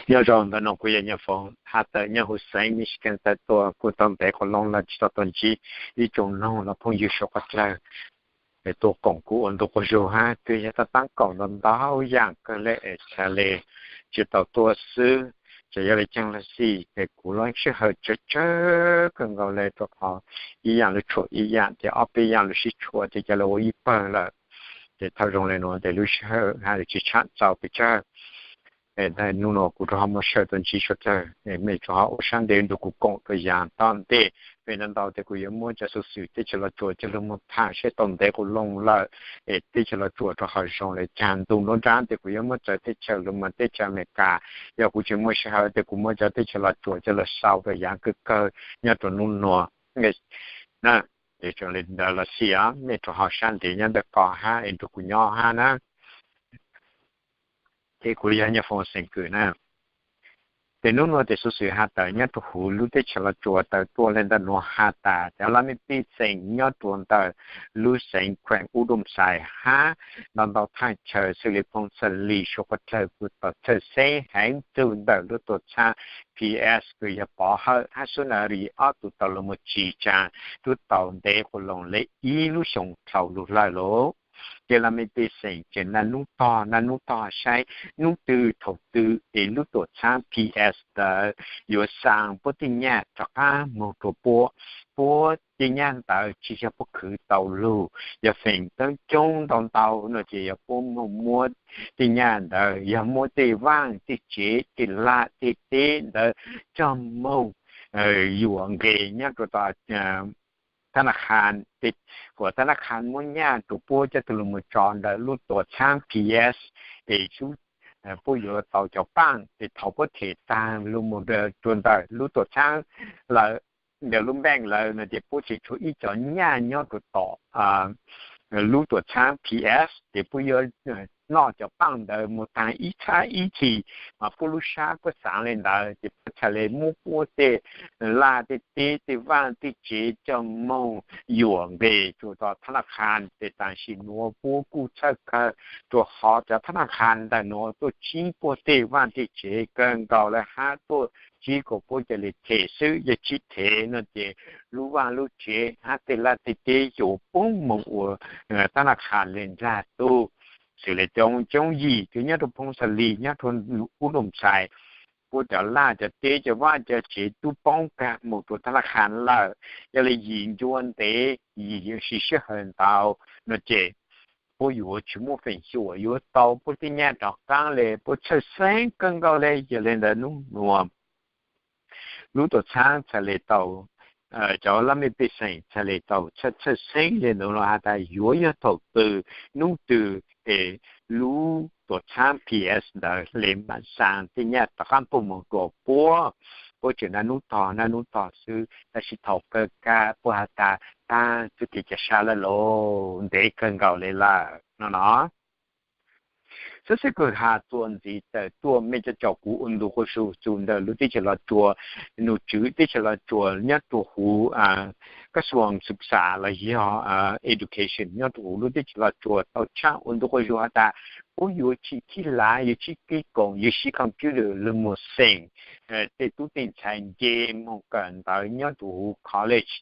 Nyob zoo ntawm no kuv yog Nyiaj Foom, has tawm nyob huv xeev Michigan tawm tuaj, kuj tau ntev qhov loo lawm tsis tau tuaj ntsib ib tsoom noog los phooj ywg suav qhov dlawg tuaj koom kuv ua ntu quas zug hab. Twb yog tab taab koom ntau ntau yaam kawg le es txhad le tsis tau tuaj xwb. Txawm yog le caag los xij ces kuv lub sij hawm tsawg tsawg kawg nkaus le rua qhov ib yaam lug tshuam ib yaam, ces ob peb yaam lug sib tshuam ces ca le ua ib pawg lawm. Ces thaum zoo le nuav ces lub sij hawm hab tsis tsham txaus pes tsawg. Hnub nuav kuv rua ho muaj sij hawm tuaj ntsib suav dlawg, mej rua ho ua sab ntev nrug kuv koom rua yav tom ntej. Peb ntau ntau tes kuv yuav muab cov xuv xwm teb chaws Los Tsuas coj lug moog tham seb tau ntev qhov loo lawm, es teb chaws Los Tsuas rua ho zoo le caag. Ntu nruab nrab tes kuv yuav muab txawv teb chaws lug moog teb chaws Amelikas. Yog kuv tsis muaj sij hawm tes kuv muab cov teb chaws Los Tsuas coj lug sau rua yav kawg kawg nyob rua nub nuav na. Ntawd los xij, mej rua ho sab ntev nyob ntawm ko hab es nrug kuv nyob hab na. Ces kuv yog Nyiaj Foom xeem Kws na. Ces nub nuav tes xuv xwm has tawm nyob rua huv lub teb chaws Los Tsuas tawm tuaj le ntawm nuav has tas cov laj mej pej xeem nyob rua ntawm lub xeev khueem Ub Doom Xais hab ntau ntau thaj chaw xws le Phoos Xa Lis, suav qhov dlawg kuj tau txhawj xeeb heev txug ntawm lub tuam txhab P S kws yog Pov Hawm hab Suav Naj Ris ob tug tau lug moog tsim tsaa tub tau ntev quas loo le ib lub xyoo dlhau lug lawm lauj. Ces laj mej pej xeem ces naj nub tog naj nub tog saib nub twg thaum twg es lub tuam txhab P S ntawd yuav xaa puab tej nyaj rov qaab moog rua puab. Puab tej nyaj ntawd tsis yog puab khwv tau lug, yog feem teeb coob ntau ntau no ces yog puab moog muab tej nyaj ntawd, yog muab tej vaaj tej tsev tej laj tej teb ntawd coj moog yuam nqes nyob rua tom thab na khas, kuas thab na khas muab nyaj rua puab coj tug lug moog tso ntawm lub tuam txhab P S, es puab yuav tau cov paaj, es thaum puab them taag lug moog rua ntawm lub tuam txhab lawm, ntawm lub bank lawm no ces puab tseem tshuav ib cov nyaj nyob rua tom lub tuam txhab P S, ces puab yuav noj cov paaj ntawd moog taag ib txhab ib chim, mas puab lub sab puab xaav le ntawd ces puab txhad le muab puab tej laj tej teb tej vaaj tej tsev coj moog yuam nqes rua tom thab na khas. Ces tam sim nuav puab kuj txhawj kawg rua qhov cov thab na khas ntawm nuav tuaj tsib puab tej vaaj tej tsev kawg nkaus le hab tuaj tsib kuas puab ca le them xwb. Yog tsis them no ces lub vaaj lub tsev hab tej laj tej teb yuav poob moog ua thab na khas le nrag tug. Xws le coob coob yim twb nyob rua Phoos Xa Lis, nyob rua Ub Doom Xais, puab cov laj cov teb cov vaaj cov tsev tub poob kag moog rua thab na khas lawm. Yog le yim ncua ntev yim yeej siv sij hawm ntau no ces puab yuav tsis muaj feem xyuam yuav tau puab tej nyaj rov qaab le, puab txhawj xeeb kawg nkaus le. Yog le ntawd nub nuav lub tuam txhab txhad le tau, cov laj mej pej xeem txhad le tau txhawj txhawj xeeb le ntawd no has tas yuav yog thaum twg nub twg es lub tuam txhab P S ntawd le maam xaa tej nyaj rov qaab puab moog rua puab. Puab tseem naj nub tog naj nub tog xwb, tab sis thaum kawg kag puab has tas taag txuj kev ca sab lawm lauj, ntev kawg nkaus le lawm no no. Xwb xwb kws has txuas ntxiv tawm tuaj mej cov caum kuv ua ntu quas zug txug ntawm lub teb chaws Los Tsuas, num tswv teb chaws Los Tsuas nyob rua huv kab xuas xwm xas los yog education nyob rua huv lub teb chaws Los Tsuas tau tshaaj ua ntu quas zug has tas puab yuav tsis khib lav, yuav tsis kev koom, yuav siv computer lug moog xeem tej tub tej ntxhais nce moog kawm ntawv nyob rua huv college,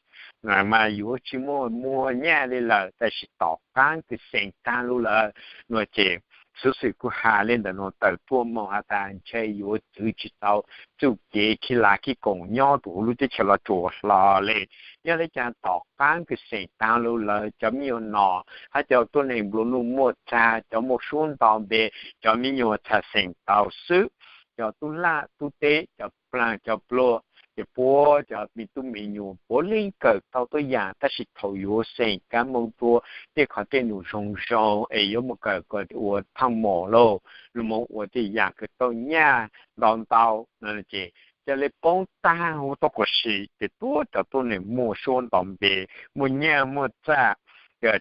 mas yuav tsis muaj muag nyaj le lawm, tab sis tom qaab kws xeem taag lug lawm no ces xwb xwm kuj has le ntawm nuav tawm tuaj moog has tas ntshe yuav txwv tsis tau txuj kev khib lav khib koom nyob rua huv lub teb chaws Los Tsuas hlo le. Yog le caag tom qaab kws xeem taag lug lawm cov me nyuam nom hab cov tuab neeg nplua nuj muaj txag, cov muaj suab nto npe, cov me nyuam txhad xeem tau xwb. Cov tub laj tub teb, cov plaag cov pluag, ces puab cov me tub me nyuam puav leej kawm tau tuab yaam, tab sis thaum yuav xeem kav moog rua tej qhov tej num zoo zoo es yuav moog kawm kom ua thaaj mom lauj, lug moog ua tej yaam kws tau nyaj ntau ntau no ces ca le poob taag huv tuab quas si, ces tuab cov tuab neeg muaj suab nto npe, muaj nyaj muaj txag,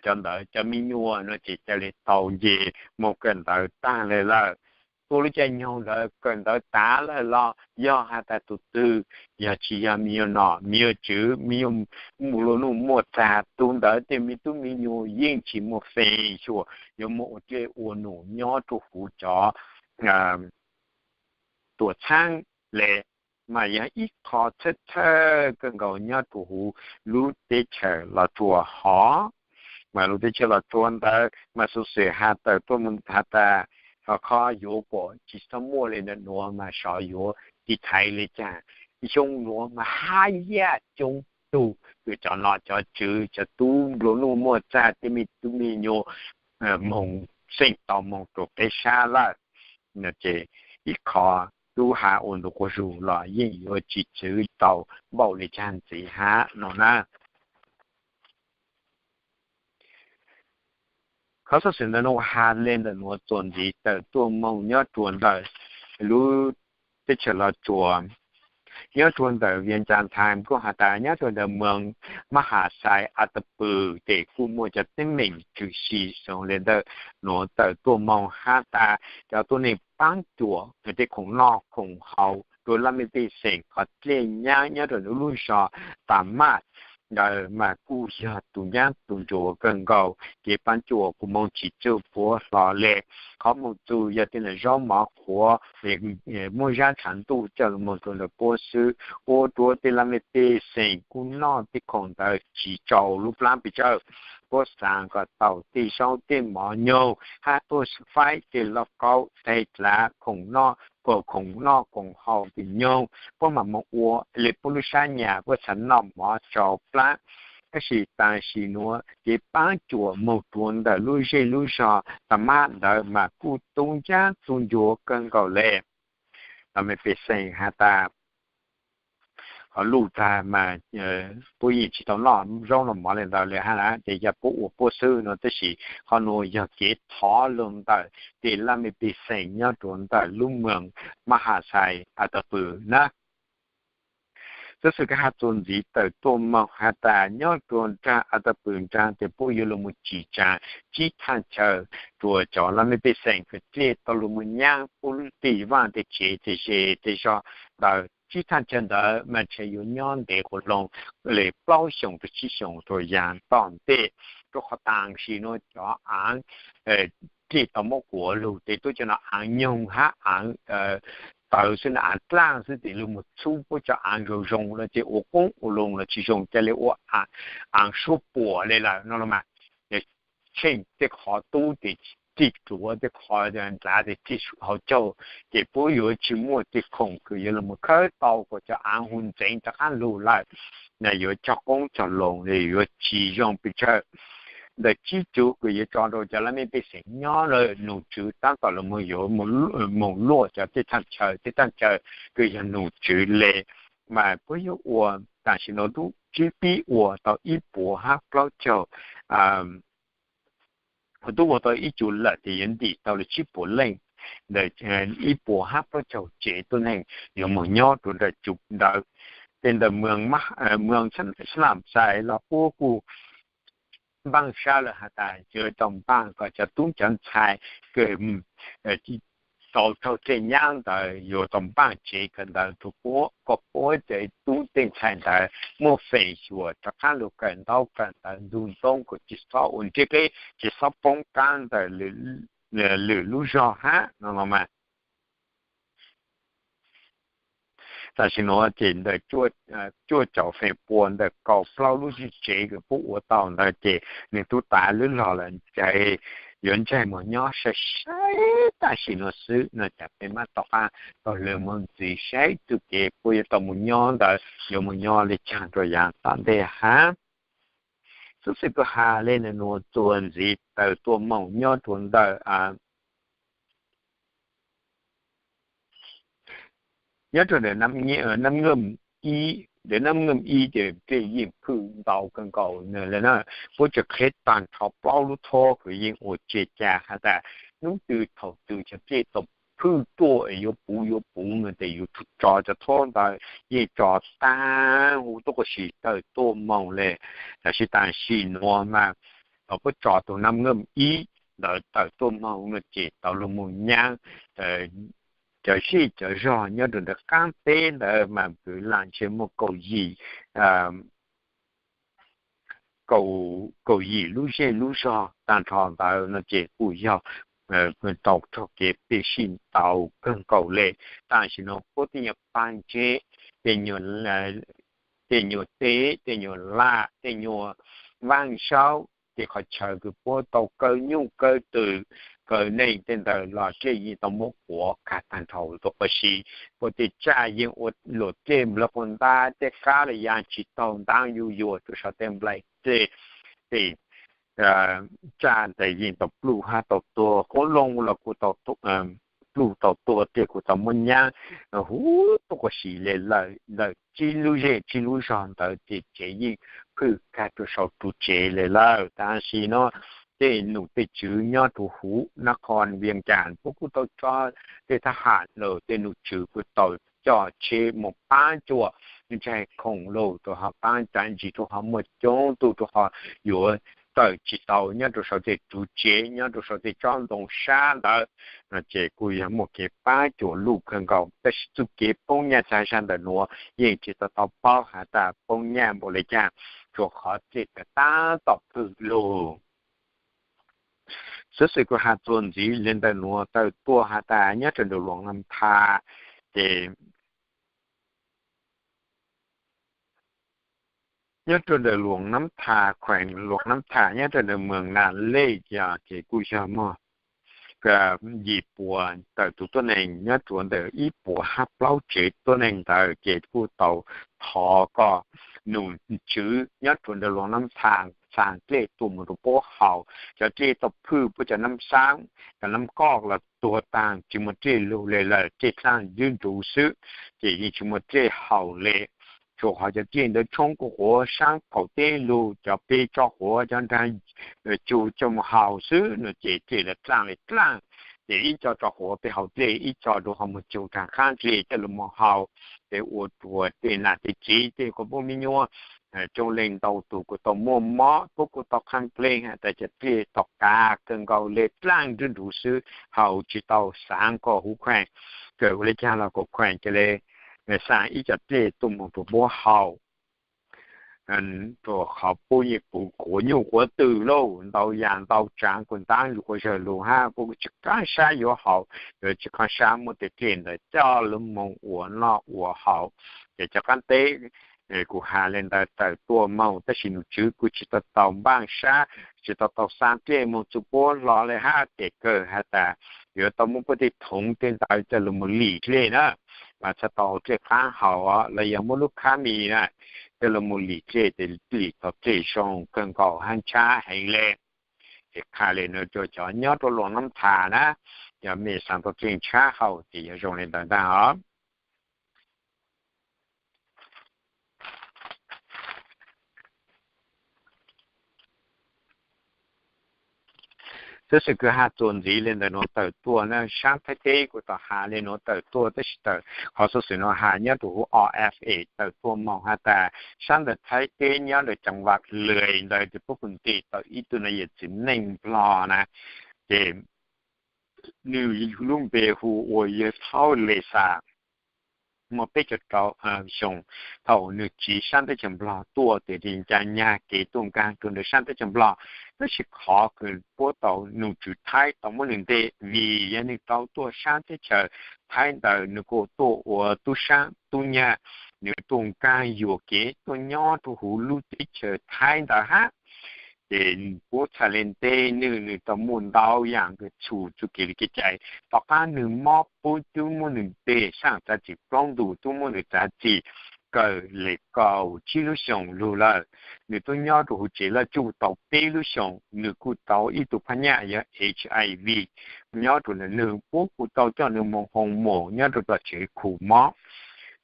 cov ntawd cov me nyuam no ces ca le tau nce moog kawm ntawv taag le lawm. Ua lub caij nyoog ntawd kawm ntawv tav lawm los yog has tas tug twg, yog tsis yog me nyuam nom me nyuam tswv, me nyuam nplua nuj muaj txag, tug ntawd tej me tub me nyuam yeej tsis muaj feem xyuam yuav moog ua dlej ua num nyob rua huv cov Tuam Txhaab le, mas yog ib qho txhawj txhawj kawg nkaus nyob rua huv lub teb chaws Los Tsuas hov. Mas lub teb chaws Los Tsuas ntawd mas xuv xwm has tawm tuaj moog has tas, qhov yuav kuas tsi txhob muaj le ntawm nuav mas xyov yuav tiv thaiv le caag. Xyoo nuav mas hab yaj coob tug kws cov nom cov tswv cov tub nplua nuj muaj txag tej me tub me nyuam moog xeem tau moog rua peb sab lawm. Ces ib qho tub has ua ntu quas zug los yeej yuav tsi txwv tau npaum le caag ntxiv hab no na. Qhov xuv xwm ntawm nuav has le ntawm nuav txuas ntxiv tawm tuaj moog nyob rua ntawm lub teb chaws Los Tsuas, nyob rua ntawm Vias Cas Times kuj has tas nyob rua ntawm moos Mab Has Xais A Ta Pws ces kuj muaj cov teeb meem tshwm sim zoo le ntawm nuav tawm tuaj moog has tas cov tuab neeg paab cuam tej khoom noj khoom haus rua laj mej pej xeem qhov dlej nyaab nyob rua lub zog Tam Maj ntawd mas kuj yog tu nyaab tu ntsuav kawg nkaus, kev paab cuam kuj moog tsis txuj puav hlo le. Qhov moog txug yog tej zaub mov qhuav, muaj zab tshav ntuj coj lug moog rua ntawm puab xwb, ua rua tej laj mej pej xeem kuj noj tej khoom ntawd tsis tsaus lub plab pes tsawg. Puab xaav kom tau tej zaub tej mov nyoog hab tuaj faib tej lauj kaub teg dlav khoom noj, khoom noj khoom haus tim nyoog puab mam moog ua le puab lub sab nyas puab xaav noj mov tsaus plab. Tab sis tam sim nuav kev paab cuam moog rua ntawm lub zej lub zog Tam Maj ntawd mas kuj tu nyaab tu ntsuav kawg nkaus le. Laj mej pej xeem has tas qhov luj tag mas puab yeej tsis tau noj zaub noj mov le ntawd le hab na, ces yog puab ua puab xwb no. Tab sis qhov nuav yog kev thov lug ntawm tej laj mej pej xeem nyob rua ntawm lub moos Mab Has Xais A Ta Pws na. Xuv xwm kws has txuas ntxiv tawm tuaj moog has tas nyob rua nraag A Ta Pws nraag ces puab yuav lug moog tsim tsaa tsib thaaj chaw rua cov laj mej pej xeem kws dlej tau lug moog nyaab puab lub tij vaaj tej tsev tej ze tej zog ntawd. Tsib thaaj chaw ntawd mas ntshe yuav nyob ntev quas loo le plaub xyoos rua tsib xyoos rua yav tom ntej, rua qhov tam sim nuav cov aav dlej tau muab kuav lug tes tuab cov no aav nyoog hab aav tawv xwb na, aav dlaaj xwb tes lug moog txhub puab cov aav zoo zoo no ces ua qoob ua loo los tsis zoo ca le ua aav suab puam le lawm no los mas. Tsheej tej qhov tub tes tig duav, tej qhov ntxav tes tig hauv caug, ces puab yuav tsis muaj tej khoom kws yuav lug moog khawb tau kuas cov aav hu ntxeev rov qaab lug lawm, yuav cog qoob cog loo yuav tsis zoo pes tsawg. Ntawm tsib cuv kws yuav tso rua cov laj mej pej xeem nyob lawm, num tswv taab tom lug moog yuav moog luaj cov tej thaaj chaw, tej thaaj chaw kws yog num tswv le, mas puab yuav ua tam sim nuav tub tsib pib ua tau ib puas hab plaub caug, tub ua tau ib cuv lawm tes yuav ntim tau le tsib puas leej, ntawm ib puas hab plaub caug tsev tuab neeg yuav moog nyob rua ntawm cuv ntawd. Tes ntawm moos Xab Nam Xais los puab kuj npaaj sab lawm has tas yuav tau npaaj kom cov tub cov ntxhais kws tau raug dlej nyaab ntawd yuav tau npaaj tsev kawm ntawv rua puab, kom puab tej tub tej ntxhais ntawd muaj feem xyuam rov qaab lug kawm ntaub kawm ntawv ntug ntoo, kom tsis txhob ua ntiaj teb, tsis txhob poob qaab ntawm lwm lub zog hab no los mas. Tam sim nuav ces ntawm cuaj caum feem pua ntawm kaum plaub lub tsev kws puab ua tau ntawd ces nwg tub tav lub log lawm ces yuav ntseeg moog nyob sai sai tam sim nuav xwb no ces peb mab tom qab taug lw moog ntxiv saib txuj kev puab yuav tau moog nyob ntawd yuav moog nyob le caag rua yav tom ntej hab. Xuv xwm kws has le nuav txuas ntxiv tawm tuaj moog nyob rua ntawm nyob rua ntawm Nab Ngeem Ib, ntawm Nab Ngeem Ib ces dlej yeej phwj ntau kawg nkaus le na. Puab tsi qheb taag nrho plaub lub thob kws yeej ua tse ca has tas nub twg thaum twg cov dlej tau phwj tuaj es yuav puv yuav puv no ces yuav tsum tso cov thob ntawd yeej tso taag huv tuab qua si tawm tuaj moog le. Tam sim tam sim nuav mas puab tso tug Nab Ngeem Ib ntawd tawm tuaj moog no ces tau lug moog nyaab cov zej cov zog nyob rua ntawm qaab teb ntawd mas kws lam ntshe muaj kaum yim kaum yim lub zej lub zog taag nrho ntawd no ces kuj yog tau raug kev pib sij ntau kawg nkaus li. Tam sim no puab tej nyuag paj ntseb, tej nyuag teb, tej nyuag laj, tej nyuag vaaj saub, tej qhov chaw kws puab tau kaw nyuj kaw twm, kaw neeg tej ntawd los tej yeej tau muab puav kag tag nrho tuaj ua si. Puab tej tsaj yeej ua luam dlej nplawg quas ntab, tej qab los ya tsis taug ntaab yuj yuas rua sau tej nplaim dlej, tej tsaj ntawd yeej tau pluj hab tau tuag, qoob loo los kuj tau pluj tau tuag, tej kuj tau muab nyab huv tuaj ua si le lawm. Ntawm tsib lub zej tsib lub zog ntawd ces tsev yeej phwj kag rua sau ru tsev le lawm. Tam sim no tej nom tej tswv nyob rua huv nab qhov Vias Cas puab kuj tau tso tej thab ham los tej nom tswv kuj tau coj tsheb moog paab cuam ntsaig khoom lug rua ho paab tsav ntsis rua ho muaj coob tug rua ho yuav tawm tsis tau nyob rua sau tej ru tsev, nyob rua sau tej tsob ntoo sab ntawd no ces kuj yog muaj kev paab cuam luj kawg nkaus. Tab sis txuj kev poob nyaj txag zag ntawm nuav yeej tsis tau tau paub has tas poob nyaj npaum le caag, rua qhov dlej kawg tab tom phwj lug. Xov xwm kuv has txuas ntxiv le ntawm nuav tawm tuaj has tas nyob rua ntawm Luam Nam Thas, ces nyob rua ntawm Luam Nam Thas, khueem Luam Nam Thas nyob rua ntawm moos Nas Lej, ces kuj yog muaj yim puas tawm tus tuab neeg nyob rua ntawm ib puas hab plaub tsev tuab neeg ntawd ces kuj tau thov kom nom tswv nyob rua ntawm Luam Nam Thas xa dlej tuaj moog rua puab haus. Cov dlej tau phwj puab cov nab xaab, cov nab koj los tuag taag tsis muaj dlej lug le lawm, dlej dlaaj ywj nruv xwb, ces yeej tsis muaj dlej haus le. Tsuas qhov cov dlej ntawd tshoob kuj quav saab qaum teb lug, cov peb tso quav cov nraag cug coj moog haus xwb no ces dlej lawv dlaaj le dlaaj. Ces ib co tso quav peb haus dlej, ib co rua qhov moog cug nraag qaab dlej coj lug moog haus, ces ua rua tej nam tej txiv tej quas puj me nyuam coob leej ntau tug kuj tau muaj mob, puab kuj tau qha npleeg has tas cov dlej tom qab kawg nkaus le dlaaj ywj nruv xwb, haus tsis tau, xaav kom huv khueem, kawm ua le caag los kom khueem ca le xa ib co dlej tuaj moog rua puab haus. Rua qhov puab yeej puv quav nyuj quav twm lauj, ntau yam ntau tsaav kuj ntaab yug quas zawg lug hab, puab kuj tsis qaab sab yuav haus, yuav tsis qaab sab muab tej dlej ntawd coj lug moog ua noj ua haus. Ces cov qaab teb kuv has le ntawd tawm tuaj moog, tab sis nom tswv kuj tsis tau tau npaaj sab, tsis tau tau xa dlej moog txug puab hlo le hab, ces kawg has tas yuav tau muab puab tej thoov tej ntawd coj lug moog lim dlej na, mas txhaj tau dlej qaab haus los yog muab lub khab mis na coj lug moog lim dlej, ces lim tau dlej zoo kawg nkaus hab ntshab heev le. Ces qha le nuav rua cov nyob rua Luam Nam Thas na, yog mej xaav tau dlej ntshab haus ces yuav zoo le ntawd ntag os. Xov xwm kuv has txuas ntxiv le ntawm nuav tawm tuaj na, saab Thaib teb kuj tau has le nuav tawm tuaj, tab sis tawm qhov xov xwm nuav has nyob rua huv O F A tawm tuaj moog has tas saab ntawm Thaib teb nyob rua ceev vaj Lwais ntawd ces puab kuj ntes tau ib tug nas yam txiv neej Nplog na, ces nwg lub npe hu ua yawg Thaub Lis Xas, muaj peb caug rau xyoo. Thaum nwg tsiv saab teb chaws Nplog tuaj ces nca nyag kev tuaj nkaag rua ntawm saab teb chaws Nplog, tab sis qhov kws puab tau nom tswv Thaib tau muab nwg ntes vim yog nwg tau tuaj saab teb chaws Thaib ntawd nwg kuj tuaj ua tub saab tub nyag, nwg tuaj nkaag yuam kev tuaj nyob rua huv lub teb chaws Thaib ntawd hab. Ces puab txhaj le ntes nwg, nwg tau muaj ntau yaam kws txhum txuj kev li kev cai. Tom qab nwg mob puab tub muab nwg ntes saab txav txim plaub ntug, tub muab nwg txav txim kaw le kaum tsib lub xyoos lug lawm. Nwg tub nyob rua huv tsev laj tsuj tau peb lub xyoos, nwg kuj tau ib tug phab nyaj yog H I V nyob rua ntawm nwg, puab kuj tau coj nwg moog hoo mos nyob rua tom tsev khu mob.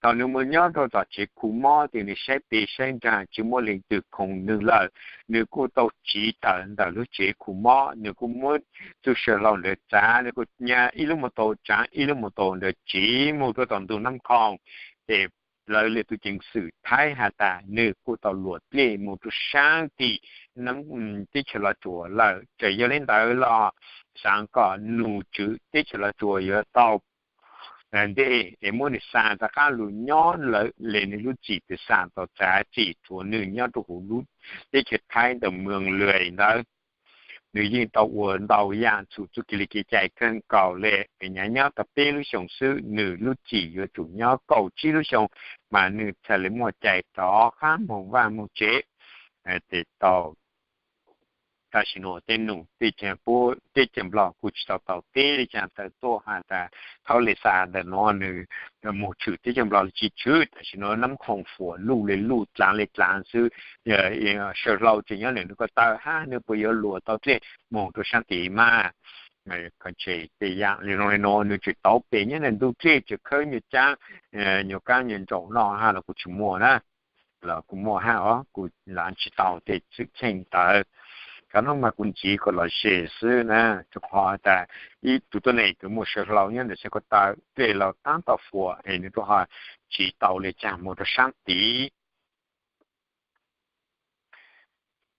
Thaum nwg moog nyob rua tom tsev khu mob ces nwg saib peg saib nraag tsis muaj leej twg khoom nwg lawm, nwg kuj tau tsiv tawm ntawm lub tsev khu mob, nwg kuj muab txuj sa hlau ntawd txav, nwg kuj nyag ib lub mus taus tsaav ib lub mus taus ntawd tsiv moog rua tom ntug Nab Qhoos. Ces lawv le tug ceev xwm Thaib has tas nwg kuj tau luam dlej moog rua saab tim teb chaws Los Tsuas lawm. Txawm yog le ntawd los xaav kom nom tswv teb chaws Los Tsuas yuav tau nteg es muab nwg xa rov qaab lug nyob lawm le nwg lub txim txawm xa tau txav txim rua nwg nyob rua huv lub teb chaws Thaib ntawm moos Lwais ntawd. nws yeej tau ua ntau yam txhum txuj kev li kev cai kawg nkaus li. Nws nyav nyob tau peb lub xyoos xwb, nws lub cim yuav tsum nyob kaum tsib lub xyoo mas nws thiaj li muaj cai rov qab moog vaj moog tsev. Tes tau tam sim nuav tej num tej teb chaws Nplog kuj tsis tau tau teb li cas tawm tuaj has tas thaub le xa ntawm nuav nws moog tshwm teb chaws Nplog li tsis tshwm. Tam sim nuav Nab Khoom Fuam luj le luj dlaav le dlaav xwb. Saw hlau tseem nyob ntawm nws ko taw hab nws puas yuav luas tau dlej moog rua saab tid mas? Tej yam li nuav nws tseem tau pem nyob ntawm ntug dlej tseem khawb nyuag caab, nyuag kaab nyuag ntsaum noj hab los kuj tsis muaj na, los kuj muaj hab os, kuj laav tsis tau tej xwm txheej ntawd. Cov nuav mas kuv ntxiv kom lom zem xwb na, rua qhov tas ib tug tuab neeg kws muaj saw hlau nyob ntawm saw ko taw dlej los taab tom fuam es nws rua ho tsis tau le caag moog rua saab tid.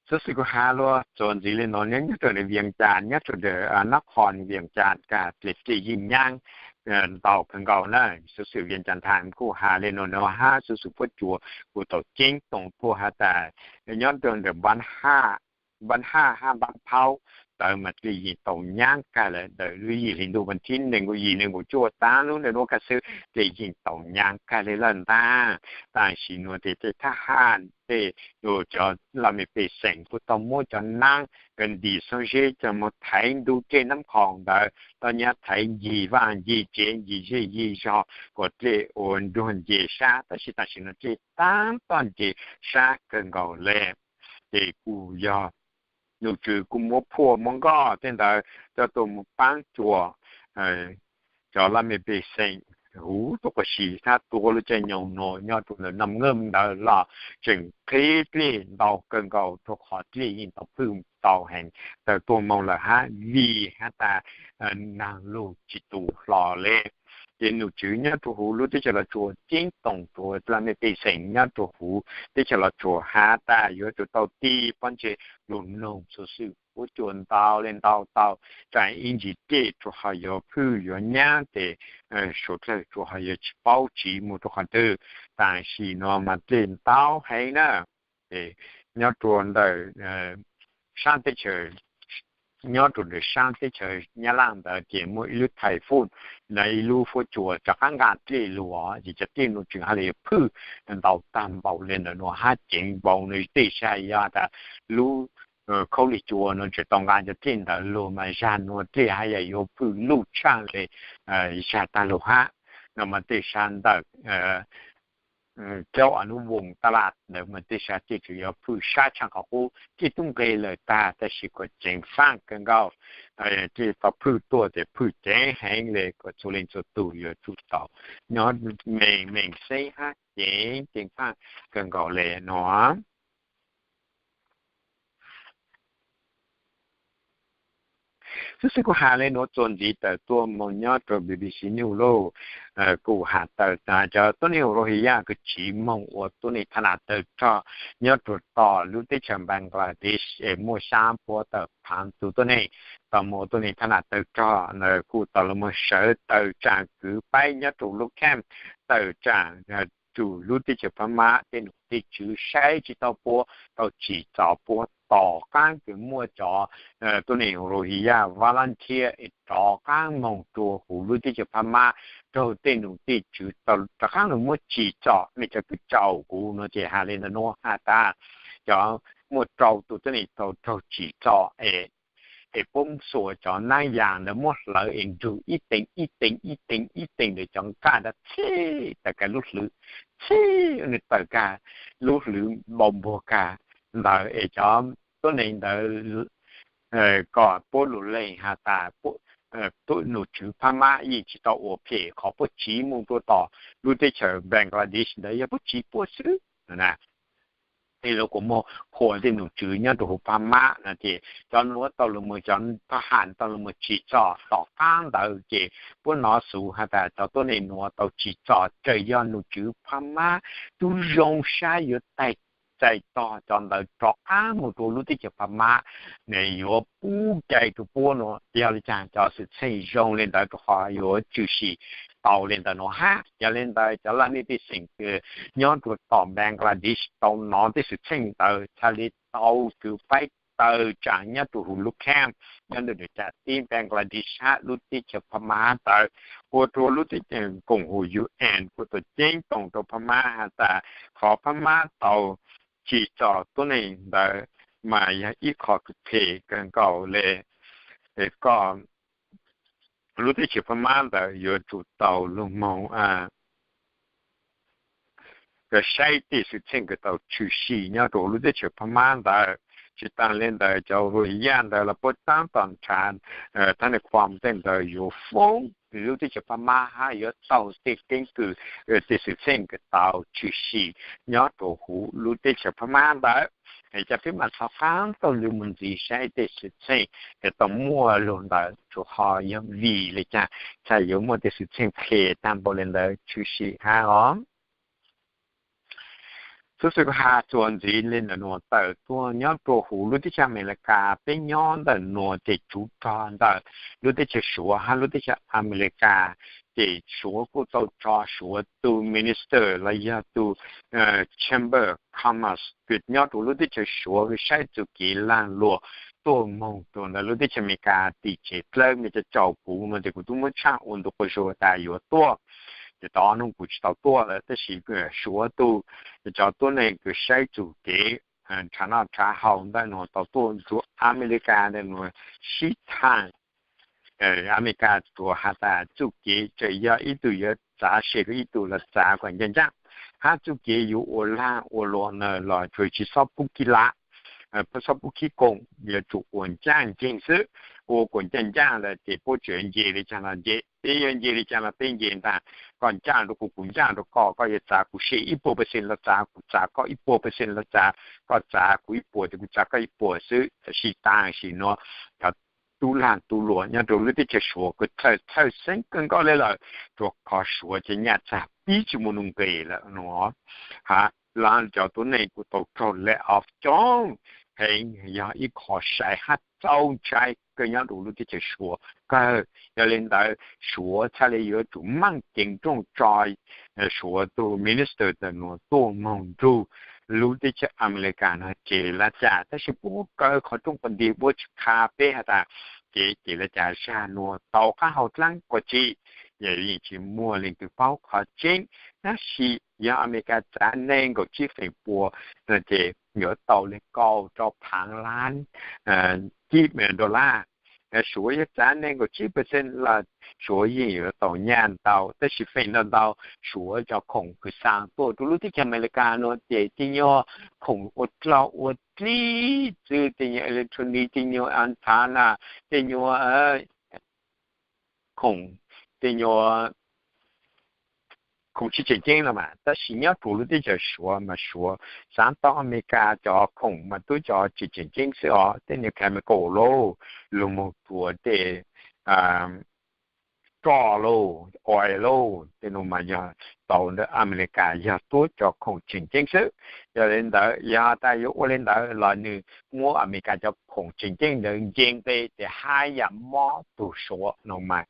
Xuv xwm kuv has luag txuas ntxiv li nuav, nyob rua ntawm Vias Cas, nyob rua ntawm Nab Khoom Vias Cas kag dlej yeej nyaab ntau kawg nkaus na. Xuv xwm Vias Cas Nthaas kuj has le nuav nuav hab xuv xwm puab cua kuj tau ceeb toom tuaj has tas nyob rua ntawm Npab Haj hab Npab Phaub ntawd mas dlej yeej tau nyaab kag lawm ntawm lub yim hli ntuj vas thib neeg nkaum yim neeg nkaum cuaj taab lub ntawm nuav kag xwb dlej yeej tau nyaab kag le lawm ntag. Tam sim nuav tes tej thab ham tej cov laj mej pej xeem kuj tau muab cov naab ntim xoob zeb coj moog thaiv ntug dlej Nab Khoom ntawd, tau nyab thaiv ncig vaj ncig tsev ncig zej ncig zog kom dlej ua nruag nce sab. Tab sis tam sim nuav dlej taab tom nce sab kawg nkaus le. Ces kuj yog nom tswv kuj muab phuaj muab nkoj tej ntawd coj tuaj moog paab cua cov laj mej pej xeem huv tuaj quas si hab tuav lub caij nyoog nuav nyob rua ntawm Nam Ngam ntawd los tseem qhib dlej ntau kawg nkaus rua qhov dlej yeej tau phwj ntau heev, tawm tuaj moog lawm hab vim has tas naag lug tsis tu hlo le. Ces nom tswv nyob rua huv lub teb chaws Los Tsuas ceeb toom rua laj mej pej xeem nyob rua huv teb chaws Los Tsuas has tas yuav tsum tau tig pob ntseg lug noog xuv xwm puab cua ntau le ntau tau tsaam ib ntsis dlej rua ho yuav phwj yuav nyab tes suav dlawg rua ho yuav tsis paub tsiv moog rua qhov twg. Tam sim nuav mas dlej ntau heev na. Nyob rua ntawm saab teb chaws, nyob rua ntawm saab teb chaws Nyab Laj ntawd ces muaj ib lub thais foj, ib lub fuab cua rov qaab nqaa dlej lug, ces cov dlej nuav tseem has le phwj ntau tag npaum le ntawm nuav hab ceev npaum nuav tej sab yog tas lub khaub lig cua nuav tseem tau nqaa cov dlej ntawd lug mas zag nuav dlej haj yam yuav phwj luj tshaaj le zag tag lug hab. No mas tej sab ntawm Cauv Anub Voos Taj Laj ntawd mas tej sab dlej tseem yuav phwj sab tshaaj qhov qub, dlej tub nqeg lawm tag tab sis kuj ceev faaj kawg nkaus. Dlej tau phwj tuaj tes phwj ceev heev le kom txhua leej txhua tug yuav tsum tau nyob meej meej xeeb hab ceev ceev faaj kawg nkaus le nuav. Xwb xwb kuv has le nuav txuas ntxiv tawm tuaj moog nyob rua B B C News lauj, kuj has tawm tas cov tuab neeg Rohingya kws tsiv moog ua tuab neeg thab nam tawg rog nyob rua tom lub teb chaws Bangladesh es muaj xyaa puab tawm phaav tug tuab neeg tau moog ua tuab neeg thab nam tawg rog ntawd kuj tau los moog sawv tawm tsaam kwv paib nyob rua lub camp tawm tsaam rua lub teb chaws Phab Mab tej num tej tswv saib tsi tau puab, tau tsim txom puab tom qaab kws muaj cov tuab neeg Rohingya volunteer es rov qaab moog rua huv lub teb chaws Phab Mab raug tej num tej tswv tau rov qaab lug muab tsim txom. Mej cov kws tsaum kuv nuav ces has le ntawm nuav has tas cov muaj rau tug tuab neeg tau raug tsim txom es puab xuas cov naab yaas ntawd muab hlawv es nrug ib teem ib teem ib teem ib teem ntawm cov nqaj ntawd txhij tawm kag lub hlwv, txhij nwg tawm kag lub hlwv npau npuag kag ntawd es cov tuab neeg ntawd kom puab lug lees has tas num tswv Phab Mab yeej tsi tau ua phem qhov puab tsiv moog rua tom lub teb chaws Bangladesh ntawd yog puab tsiv puab xwb. Tej lug kuas muaj qhua tej num tswv nyob rua huv Phab Mab no ces cov nuav tau lug moog, cov thab ham tau lug moog tsim txom tom qaab ntawd ces puab nov xov has tas cov tuab neeg nuav tau tsim txom, tseem yog num tswv Phab Mab tub zoo sab yuav taig txais tog cov ntawd rov qaab moog rua lub teb chaws Phab Mab, yuav pub cai rua puab nuav. Yog le caag cov xwm txheej zoo le ntawd rua qhov yuav tshwm sim tau le ntawm nuav hab. Yog le ntawd cov laj mej pej xeem kws nyob rua tom Bangladesh tau nov tej xwm txheej ntawd txhaj le tau kws paib tawg tsaam nyob rua huv lub camp nyob ntawm nws caj tib Bangladesh hab lub teb chaws Phab Mab ntawd, ua rua lub teb chaws koom huv UN kuj tau ceeb toom rua Phab Mab has tas qhov Phab Mab tau tsim txom tuab neeg ntawd mas yog ib qho kws phem kawg nkaus le. Koj lub teb chaws Phab Mab ntawd yuav tsum tau lug moog saib tej xwm txheej kws tau tshwm sim nyob rua lub teb chaws Phab Mab ntawd. Tsi taag le ntawd cov Rohingya ntawd los puab taab tom nrhav thab ne khuam tej ntawd yuav foob lub teb chaws Phab Mab hab yuav taug tej keeb kwm tej xwm txheej kws tau tshwm sim nyob rua huv lub teb chaws Phab Mab ntawd. Ca peb mam thov qaab taug lug moog ntxiv saib tej xwm txheej kws tau muaj lug ntawd tsuas ho yog vim le caag txhaj yuav muaj tej xwm txheej phem taag npaum le ntawd tshwm sim hab os. Xuv xwm has txuas ntxiv le ntawm nuav tawm tuaj nyob rua huv lub teb chaws Amelikas, peb nyob ntawm nuav ces tsuv rog ntawm lub teb chaws Suav hab lub teb chaws Amelikas, ces Suav kuj tau tso Suav tug minister los yog tug Chamber Commerce kws nyob rua lub teb chaws Suav kws saib txuj kev laag luam tuaj moog rua ntawm lub teb chaws Amelikas tim tsev dlawb mej ca tsaum kuv no ces kuv tub muab tshaaj ua ntu quas zug tas yuav tuaj, ces tau ob nub kuv tsi tau tuaj lawm. Tab sis Suav tug cov tuab neeg kws saib txuj kev nrhav noj nrhav haus ntawm nuav tau tuaj nrug Amelikas ntawm nuav sib thaam. Amelikas tsuas has tas txuj kev tseem yog ib tug yuav txav se kom ib tug los txav kom ncaaj ncaaj, hab txuj kev yuav ua laag ua luam na los tsuas tsi xob pub khib lam, xob pub khib koom, yuav tsum ua ncaaj nceeg xwb. Ua kom ncaaj ncaaj lawm ces puab tseem nce le caag los nce, peb yuav nce le caag los peb nce ntaag. Koj ncaaj rua kuv, kuv ncaaj rua koj, koj yuav txav kuv se ib puas percent los txav, kuv txav koj ib puas percent los txav, koj txav kuv ib puas ces kuv txav koj ib puas xwb. Tam sim taag sim nuav cov tub laag tub luam nyob rua lub teb chaws Suav kuj txhawj txhawj xeeb kawg nkaus le lawm, rua qhov Suav ca nyaj txag pib tsi muaj nuj nqes lawm no. Hab cov tuab neeg kuj tau raug lay off coob heev, yog ib qho sai hab txaus ntshai kawg nyob rua lub teb chaws Suav kawg. Yog le ntawd Suav txhaj le yuav tsum meej ceev nrooj tso Suav tug minister ntawm nuav tuaj moog nrug lub teb chaws Amelikas no ces lab cas. Tab sis puab muab kaw qhov rooj qhov nti puab tsi qha peb has tas ces ces lab cas zag nuav tau qaab hau dlaab quas tsi, yeej tsi muaj leej twg paub qhov tseeb. Tab sis yog Amelikas txav neeg nkaum tsib feem pua no ces yuav tau le kaum rau phaav lab dollar. Suav yog txav neeg nkaum tsib percent los Suav yeej yuav tau nyaj ntau. Tab sis feem ntau ntau Suav cov khoom kws xa tuaj rua lub teb chaws Amelikas nuav ces tej nyuag khoom ua dlog ua dlig xwb, tej nyuag electronic, tej nyuag antenna, tej nyuag khoom, tej nyuag khoom tsi tseem ceeb no mas. Tab sis nyob rua lub teb chaws Suav mas Suav xaav tau Amelikas cov khoom mas tub cov tsi tseem ceeb xwb os, tej nyuag chemical lauj, lug moog rua tej roj lauj, oil lauj, tej nuav mas yog tau ntawm Amelikas yog tub cov khoom tseem ceeb xwb. Yog le ntawd yog tas yuav ua le ntawd los nws muab Amelikas cov khoom tseem ceeb ntawd nce nqe ces haj yam mob tug Suav no mas.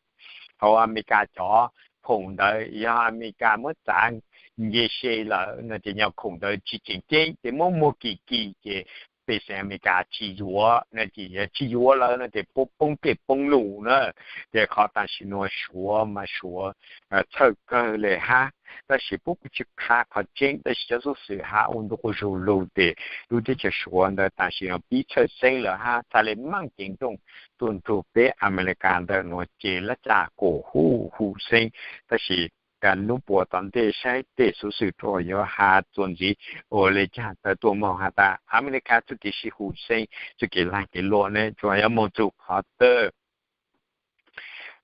Thaum Amelikas cov khoom ntawd yog Amelikas muab txav nce se lawm no ces nyuag khoom ntawd tsi tseem ceeb ces muab muag kim kim ces pej xeem Amelikas tsi yuav no ces, yog tsi yuav lawm no ces puab poob dlej poob lug na. Ces qhov tam sim nuav Suav mas Suav txhawj kawg le hab. Tab sis puab kuj tsi qha qhov tseeb, tab sis cov xub xwm has ua ntu quas zug lug ces lub teb chaws Suav ntawd tam sim nuav pib txhawj xeeb lawm hab txhaj le meej ceev nrooj tuaj nrug peb Amelikas ntawm nuav ces lab cas kuj huv huv xeeb. Tab sis hnub puas tom ntej saib tej xub xwm rua yuav has txuas ntxiv ua le caag tawm tuaj moog has tas Amelikas txuj kev sib huv xeeb, txuj kev laag kev luam ne tsuas yuav moog txug qhov twg.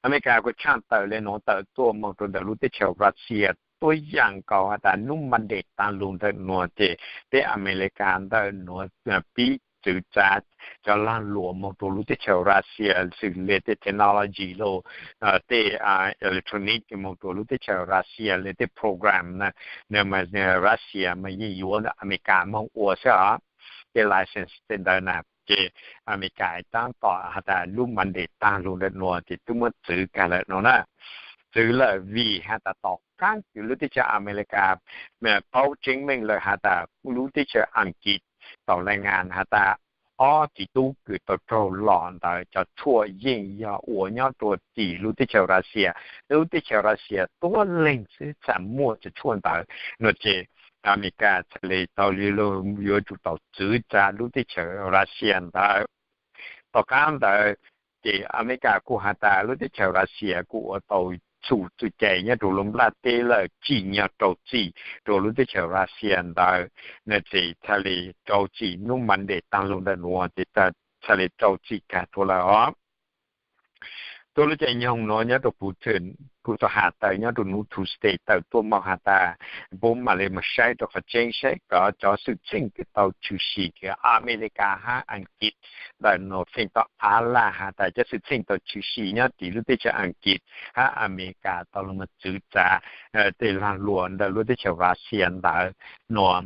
Amelikas kuj tshaaj tawm le nuav tawm tuaj moog rua ntawm lub teb chaws Russia tuab yaam nkaus has tas nub Monday taag lug ntawm nuav ces peb Amelikas ntawm nuav pib txwv txav cov laag luam moog rua lub teb chaws Russia xws le tej technology los tej electronic moog rua lub teb chaws Russia le tej program na, mas Russia mas yeej yuav Amelikas moog ua xwb os. Tej license tej ntawd na ces Amelikas taab tom has tas nub Monday taag lug ntawm nuav ces twb muab txwv kag lawm no na. Txwv lawm vim has tas tom qaab kws lub teb chaws Amelikas paub tseeb meej lawm has tas lub teb chaws Askiv tau laj ngas has tas ob txiv tub kws tau raug los ntawd cov tshuaj yeej yog ua nyob rua tim lub teb chaws Russia. Lub teb chaws Russia tuab leeg xwb txhaj muaj cov tshuaj ntawd no ces Amelikas txhaj le tau li lug yuav tsum tau txwv tsa lub teb chaws Russia ntawd. Tom qaab ntawd ces Amelikas kuj has tas lub teb chaws Russia kuj ua tau txhum txuj cai nyob rua lub nplaj teb lawm tsim nyog rau txim rua lub teb chaws Russia ntawd. No ces txhaj le rau txim nub Monday taag lug ntawm nuav ces txhaj le rau txim kag rua lawm os. Tuab lub caij nyoog nuav nyob rua Putin kuj tau has tawm nyob rua nuav Tuesday tawm tuaj moog has tas puab mam le moog saib rua qhov tseeb saib kov cov xwm txheej kws tau tshwm sim kws Amelikas hab Askiv ntawm nuav feem tau av laj has tas cov xwm txheej tau tshwm sim nyob tim lub teb chaws Askiv hab Amelikas tau lug moog txwv tsa tej laag luam ntawm lub teb chaws Russia ntawd nuav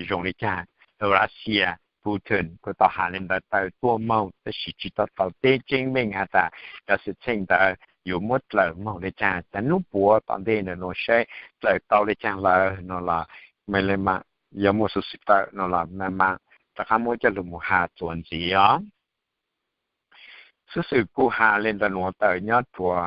zoo le caag. Russia Putin kuj tau has le ntawd tawm tuaj moog tab sis tsi tau tau teb tseeb meej has tas cov xwm txheej ntawd yuav muab dlawm moog le caag, cov nub puav tom ntej ntawm nuav saib dlawm tau le caag lawm no los mam le mas yuav muaj xuv xwm tawm no los mam mas rov qaab muab coj lug mus has txuas ntxiv os. Xuv xwm kuj has le ntawm nuav tawm nyob rua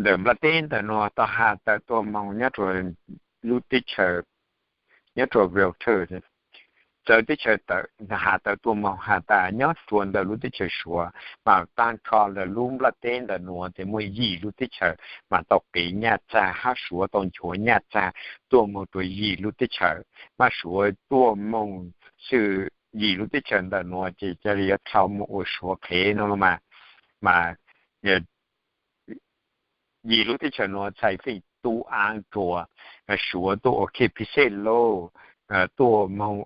ntawm nplaj teb ntawm nuav tau has tawm tuaj moog nyob rua lub teb chaws nyob rua Reuters, txawv teb chaws tawm has tawm tuaj moog has tas nyob rua ntawm lub teb chaws Suav mas taag nrho ntawm lub nplaj teb ntawm nuav ces muaj yim lub teb chaws mas tau qiv nyaj txag hab Suav tau nchuav nyaj txag tuaj moog rua yim lub teb chaws. Mas Suav tuaj moog xwb yim lub teb chaws ntawm nuav ces ca le yuav dhau moog ua Suav qhev no los mas, mas yim lub teb chaws nuav txhais feem tu aav rua Suav tuaj ua khe phi xej lauj, tuaj moog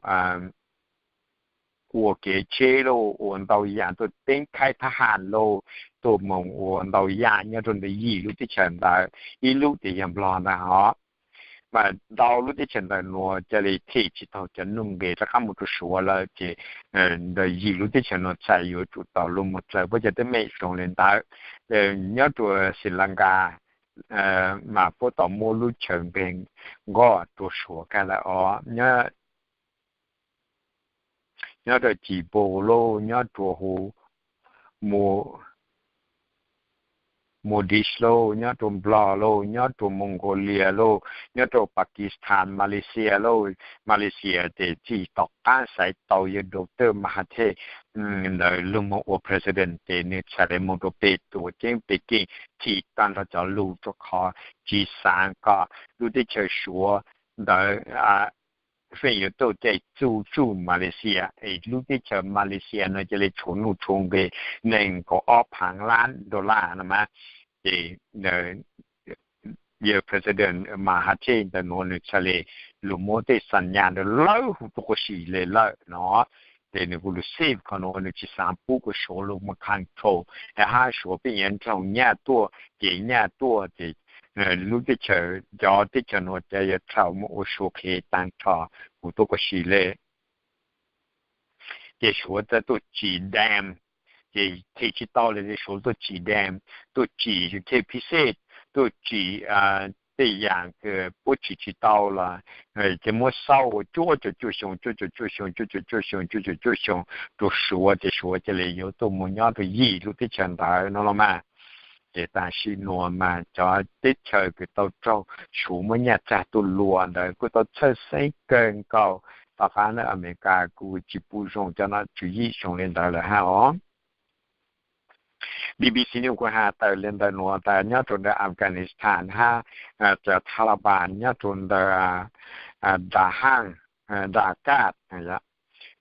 ua kev tsheb lauj, ua ntau yaam tuaj teeb khaib thab ham lauj, tuaj moog ua ntau yaam nyob rua ntawm yim lub teb chaws ntawd, ib lub ces yog Nplog ntag hov. Mas ntau lub teb chaws ntawm nuav ca le them tsi taug cov nuj nqes rov qaab mus rua Suav lawm ces ntawm yim lub teb chaws nuav txhais yuav tsum tau lug moog dlawm puab cov teeb meem zoo le ntawd. Nyob rua Sri Lanka mas puab tau muab lub chaw nqeg nkoj rua Suav kag lawm os. Nyob rua Cibos lauj, nyob rua huv Maldives lauj, nyob rua Nplog lauj, nyob rua Mongolia lauj, nyob rua Pakistan, Malaysia lauj. Malaysia ces txij tom qaab xaiv tau yawg Doctor Mahathir ntawd lug moog ua president ces nwg txhad le moog rua peg tuam ceeb Peking thim taag nrho cov lug rua qhov tsi xaav kom lub teb chaws Suav ntawd feem yuav tuaj caij txuj tsuj Malaysia es lub teb chaws Malaysia no ca le tshuav nuj tshuav nqes neeg nkaum ob phaav lab dollar no mas. Ces yawg president Mahathir ntawm nuav nwg txhad le lug muab tej xas nyas ntawd lawb huv tuaj quas si le lawm no. Ces nwg kuj lug save qhov nuav, nwg tsi xaav pub kuas Suav lug moog control, hab Suav pheej yuav nrhaus nyaj tuaj ces nyaj tuaj ces lub teb chaws, cov teb chaws nuav ca yuav dhau moog ua Suav qhev taag nrho huv tuaj quas si le. Ces Suav txawm tuaj tsim dam, ces them tsi tau le Suav tuaj tsim dam, tuaj tsim khe phi xej, tuaj tsim tej yaam kws puab tsim tsi tau los ces muab xauj ua cuaj caum cuaj xyoo, cuaj caum cuaj xyoo, cuaj caum cuaj xyoo, cuaj caum cuaj xyoo rua Suav ces Suav ca le yuav tuaj moog nyob rua yim lub teb chaws ntawd no los mas. Ces tam sim nuav mas cov teb chaws kws tau raug Suav muab nyaj txag tuaj luas ntawd kuj tau txhawj xeeb kawg nkaus. Tom qab ntawd Amelikas kuj tsi pum zoo cov nom tswv yim zoo le ntawd lawm hab os. B B C News kuj has tawm le ntawm nuav tas nyob rua ntawm Afghanistan hab cov Taliban nyob rua ntawm Dahan, Dakat, nyob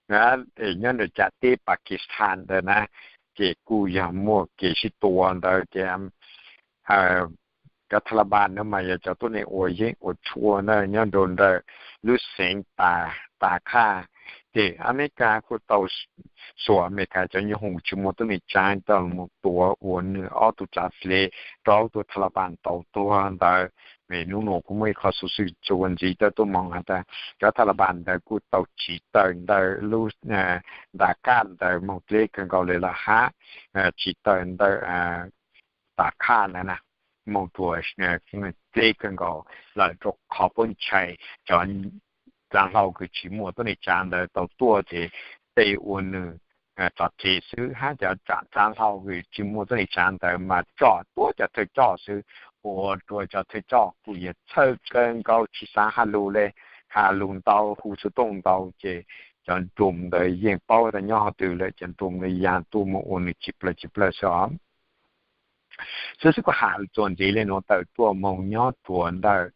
ntawm cam teb Pakistan ntawd na, ces kuj yog muaj kev sib tua ntawd ces cov Taliban ntawd mas yog cov tuab neeg ua yeeb ua tshuaj na nyob rua ntawm lub xeev Takhaj. Ces Amelikas kuj tau xuas Amelikas cov nyuj hoom tsi muaj tuab neeg tsaav coj moog tua ua nwg ob tug tsav dlev rau tug Taliban tau tuag ntawd. Nub nuav kuj muaj ib qho xuv xwm txuas ntxiv tau tuaj moog has tas cov Taliban ntawd kuj tau tsiv tawm ntawm lub Dakat ntawd moog dleb kawg nkaus le lawm hab tsiv tawm ntawm Takhaj ntawd na moog rua dleb kawg nkaus lawm rua qhov puab ntshai cov tsav hlau kws tsis muaj tuab neeg tsav ntawd tau tuaj ces tej ua nws tso tseg xwb, hab cov tsav hlau kws tsis muaj tuab neeg tsav ntawd mas tso tuab cov thawj coj xwb, ua rua cov thawj coj kuj yog txhawj kawg nkaus tsis xav has lug le, has lug ntau hu xuv tooj ntau ces cov nroos ntawd yeej paub tas nyob hov twg lawm, cov nroos ntawd ya tuaj moog ua nws tsis plawg tsis plawg xwb os. Xwb xwb kuv has txuas ntxiv le nuav tawm tuaj moog nyob rua ntawm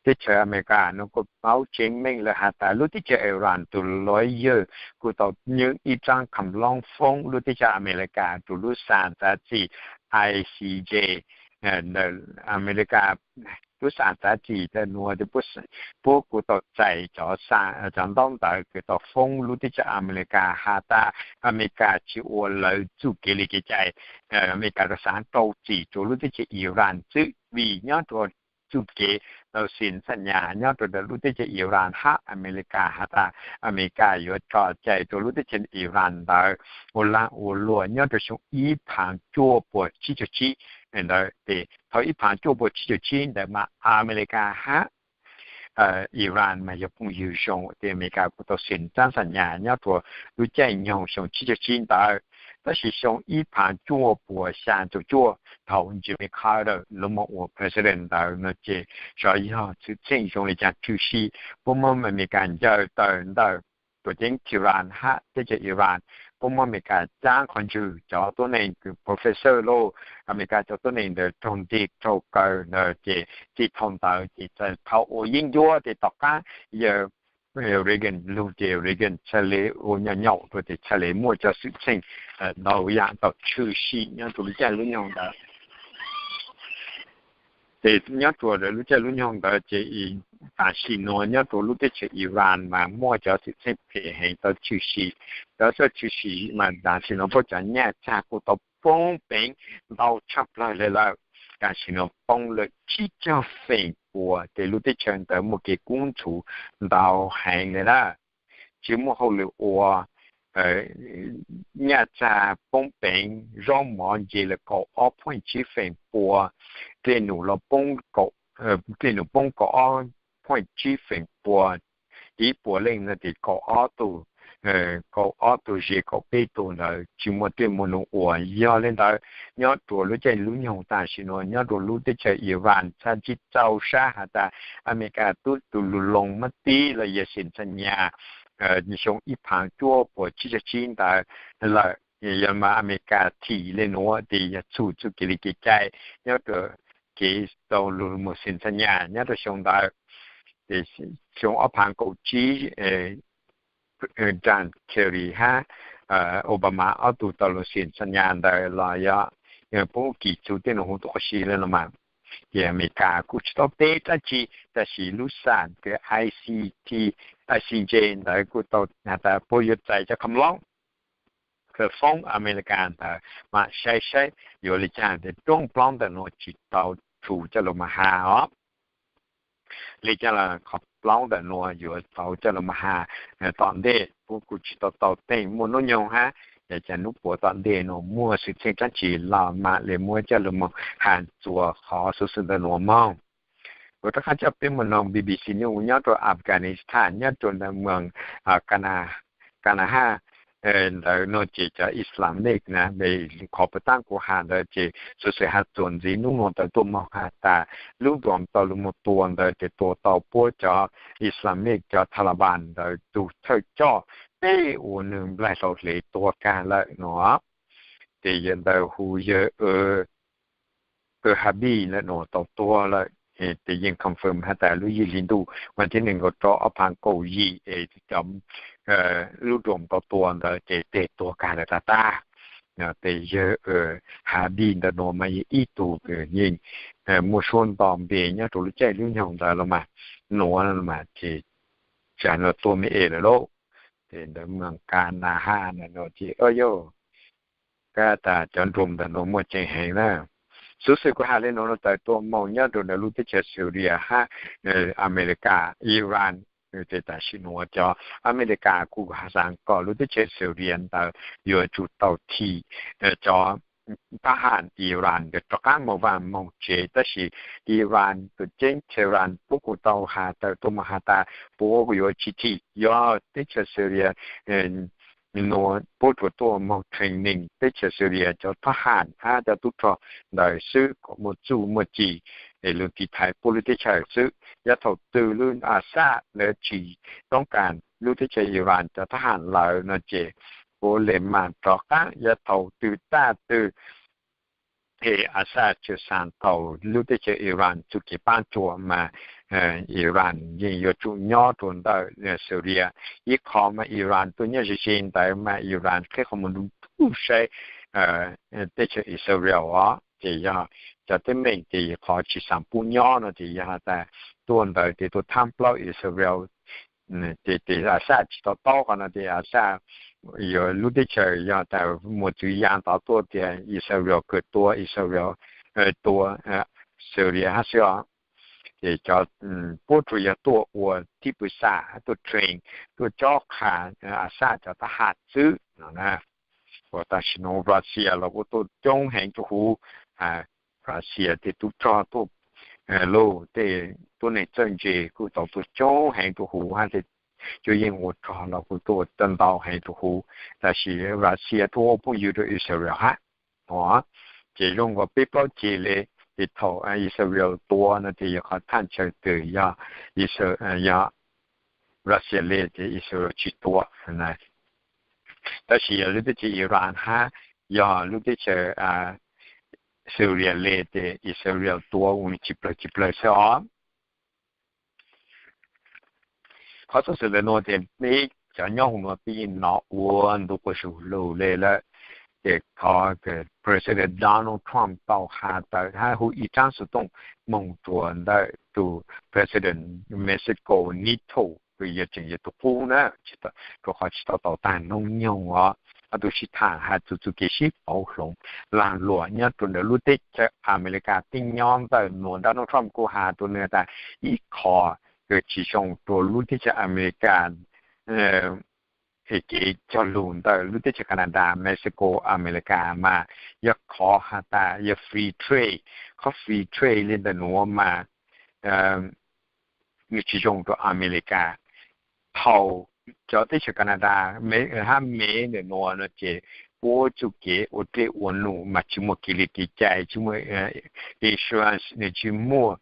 teb chaws Amelikas nuav kuj paub tseeb meej lawm has tas lub teb chaws Iran tug lawyer kuj tau nyeem ib tsaab kam loob foob lub teb chaws Amelikas rua lub xaa txav txim I C J. Ntawm Amelikas lub xaa txav txim ntawm nuav puab kuj tau txais cov ntaub ntawv kws tau foob lub teb chaws Amelikas has tas Amelikas tsis ua lawv txuj kev li kev cai, Amelikas rua xaav rau txim rua lub teb chaws Iran xwb vim nyob rua txuj kev tau xim txaj nyas nyob rua ntawm lub teb chaws Iran hab Amelikas has tas Amelikas yuav tso cai rua lub teb chaws Iran ntawd ua laag ua luam nyob rua xyoo ib phav cuaj puas tsib caug tsib ntawd. Ces thaum ib phav cuaj puas tsib caug tsib ntawd mas Amelikas hab Iran mas yog phooj ywg zoo, ces Amelikas kuj tau xim txaj nyas nyob rua lub caij nyoog xyoo tsib caug tsib ntawd. Tab sis xyoo ib phav cuaj puas xya caum cuaj thaum Jimmy Carter lug moog ua president ntawd no ces xyov yog txwv txheej zoo le caag tshwm sim puab muab Amelikas ncaws tawm ntawm tuam ceeb Tehran hab teb chaws Iran, puab muab Amelikas caab qhov ntswg cov tuab neeg kws professor los Amelikas cov tuab neeg ntawd raug ntig raug kaw ntawd ces txij thaum ntawd ces txawm thaum ua yeeb ncuab ces tom qab yawg Reagan lug ces Reagan txhaj le ua nyaum nyaum rua ces txhaj le muaj cov xwm txheej ntau yaam tau tshwm sim nyob rua lub caij lub nyoog ntawd. Ces nyob rua lub caij lub nyoog ntawd ces tam sim nuav nyob rua lub teb chaws Iran mas muaj cov xwm txheej phem heev tau tshwm sim. Cov tshwm sim mas tam sim nuav puab cov nyaj txag kuj tau poob peev ntau tshaj plawg le lawm. Tam sim nuav poob lawm tsib caug feem pua, ces lub teb chaws ntawd muaj kev kub ntxhuv ntau heev le lawm. Tsis muaj hauj lwm ua, nyaj txag poob peev, zaub mov nce lawm kaum ob phooj tsib feem pua, dlej num los poob, dlej num poob kaum ob phooj tsib feem pua, ib puas leej no ces kaum ob tug, kaum ob tug ze kaum peb tug ntawd tsis muaj dlej muaj num ua. Yog le ntawd nyob rua lub caij lub nyoog tam sim nuav nyob rua lub teb chaws Iran txhaj tsis txaus sab has tas Amelikas tub tug lug loo mab tib los yog xim txaj nyas xyoo ib phav cuaj puas tsib caug tsib ntawd lawm. Yog mas Amelikas thim le nuav ces yog txhum txuj kev li kev cai nyob rua kev tau lug moog xim txaj nyas nyob rua xyoo ntawd. Ces xyoo ob phav kaum tsib, John Kerry hab Obama ob tug tau lug xim txaj nyas ntawd los yog puab kis txug tej num hu tuaj ua si le no mas, ces Amelikas kuj tsis tau teb dlaab tsi, tab sis lub xam kws I C T, I C J ntawd kuj tau has tas puab yuav txais cov kam loob kws foob Amelikas ntawd mas saib saib yuav le caag tes rooj plaub ntawm nuav tsis tau tshum coj lug mas has os. Le caag los qhov plaub ntawm nuav yuav tau coj lug mas has tom ntej, puab kuj tsis tau tau teej muaj nub nyoog hab, yog caag nub puav tom ntej nuav muaj xwm txheej dlaab tsi los mam le muab coj lug moog has txuas qhov xuv xwm ntawm nuav moog. Kuv rov qab coj peb moog noog B B C News nyob rua Afghanistan nyob rua ntawm moos Kana, Kandahar ntawd no ces cov Islamic na, qhov puag ta kuv has ntawd ces xuv xwm has txuas ntxiv nub nuav tawm tuaj moog has tas lub drone tau lug moog tua ntawd ces tua tau puab cov Islamic cov Taliban ntawd tug thawj coj peb ua nwg nplaig hlau hle tua kag lawm no. Ces yawg ntawd hu yawg Habib ntawm nuav tau tuag lawm. Ces yeej confirm has tas lub yim hli ntuj vas thib nees nkaum rau ob phav kaum yim es cov lub drone tau tua ntawd ces teg tuag kag lawm tag tag. Ces yawg Habib ntawm nuav mas yog ib tug yeej muaj suab nto npe nyob rau lub caij lub nyoog ntawd los mas, nuav mas ces tsam nuav tuag me es lawm lauj. Ces ntawd moos Kandahar ntawm nuav ces yog kab tas cov drone ntawm nuav muaj tseeb heev na. Xuv xwm kuv has le nuav tawm tuaj moog nyob rau ntawm lub teb chaws Syria hab Amelikas, Iran. Ces tam sim nuav cov Amelikas kuj xaav kom lub teb chaws Syria ntawd yuav tsum tau thim cov thab ham Iran yuav rov qab moog vaaj moog tsev, tab sis Iran tus ceeb Tehran puab kuj tau has tawm tuaj moog has tas puab kuj yuav tsis thim yog teb chaws Syria nuav puab tsuas tuaj moog training teb chaws Syria cov thab ham hab cov tub rog ntawd xwb kom muaj txuj muaj ci es lug tiv thaiv puab lub teb chaws xwb. Yog thaum twg lub Assad lawv tsis toob kas lub teb chaws Iran cov thab ham lawm no ces puab le maam rov qaab. Yog thaum twg tag twg es Assad tseem xaa tau lub teb chaws Iran txuj kev paab cuam mas Iran yeej yuav tsum nyob rua ntawm Syria. Ib qho mas Iran tuaj nyob ze ze ntawd mas Iran qheb qhov muag nrug nrug saib teb chaws Israel os. Ces yog cov teeb meem ces qhov tsis xaa pub nyob no ces yog has tas tuaj ntawd ces tuaj thab plaub Israel. Ces Assad tsis to taub qhov no ces Assad yuav lub teb chaws yog tas muas txwv ya tod tuaj tias Israel kawg tua Israel, tua Syria hab xwb os. Ces cov puab tsuas yog tuaj ua thib pwm xam, tuaj train, tuaj cob qha Assad cov thab ham xwb no na. Ua tam sim nuav Russia los kuj tuaj coob heev rua huv, Russia tej tub rog tuaj, lug tej tuab neeg txawj ntse kuj tau tuaj coob heev rua huv hab tej cuab yeej ua rog los kuj tuaj ntau heev rua huv. Tam sim Russia tuaj ua phooj ywg rua Israel hab no. Ces zoo nkaus peb plaub ceg le, ces thaum Israel tua no ces yog qhov thaj chaw twg yog, yog Russia le ces Israel tsis tua. Tab sis yog lub teb chaws Iran hab yog lub teb chaws Syria le ces Israel tua ua tsis plawg tsis plawg xwb os. Qhov xub xwm ntawm nuav ces peb cov nyob huv nuav peb yeej nov ua ntu quas zug lug le lawm. Ces qhov President Donald Trump tau has tawm hab hu ib tsaab xuv tooj moog rua ntawm tus President Mexico Nieto, kws yog tseem yog tug qub na, rua qhov tsis tau tau taag noob nyoog os. Ob tug sib thaam has txug txuj kev sib pauv hloov laag luam nyob rua ntawm lub teb chaws Amelikas tej nyob ntawm nuav. Donald Trump kuj has rua nwg tas ib qho kws tsis zoo rua lub teb chaws Amelikas kev cog lug ntawm lub teb chaws Canada, Mexico, Amelikas mas yog qhov has tas yog free trade. Qhov free trade le ntawm nuav mas nws tsis zoo rua Amelikas. Thaum cov teb chaws Canada hab Mev ntawm nuav no ces puab txuj kev ua dlej ua num mas tsis muaj kev li kev cai, tsis muaj insurance, nws tsis muaj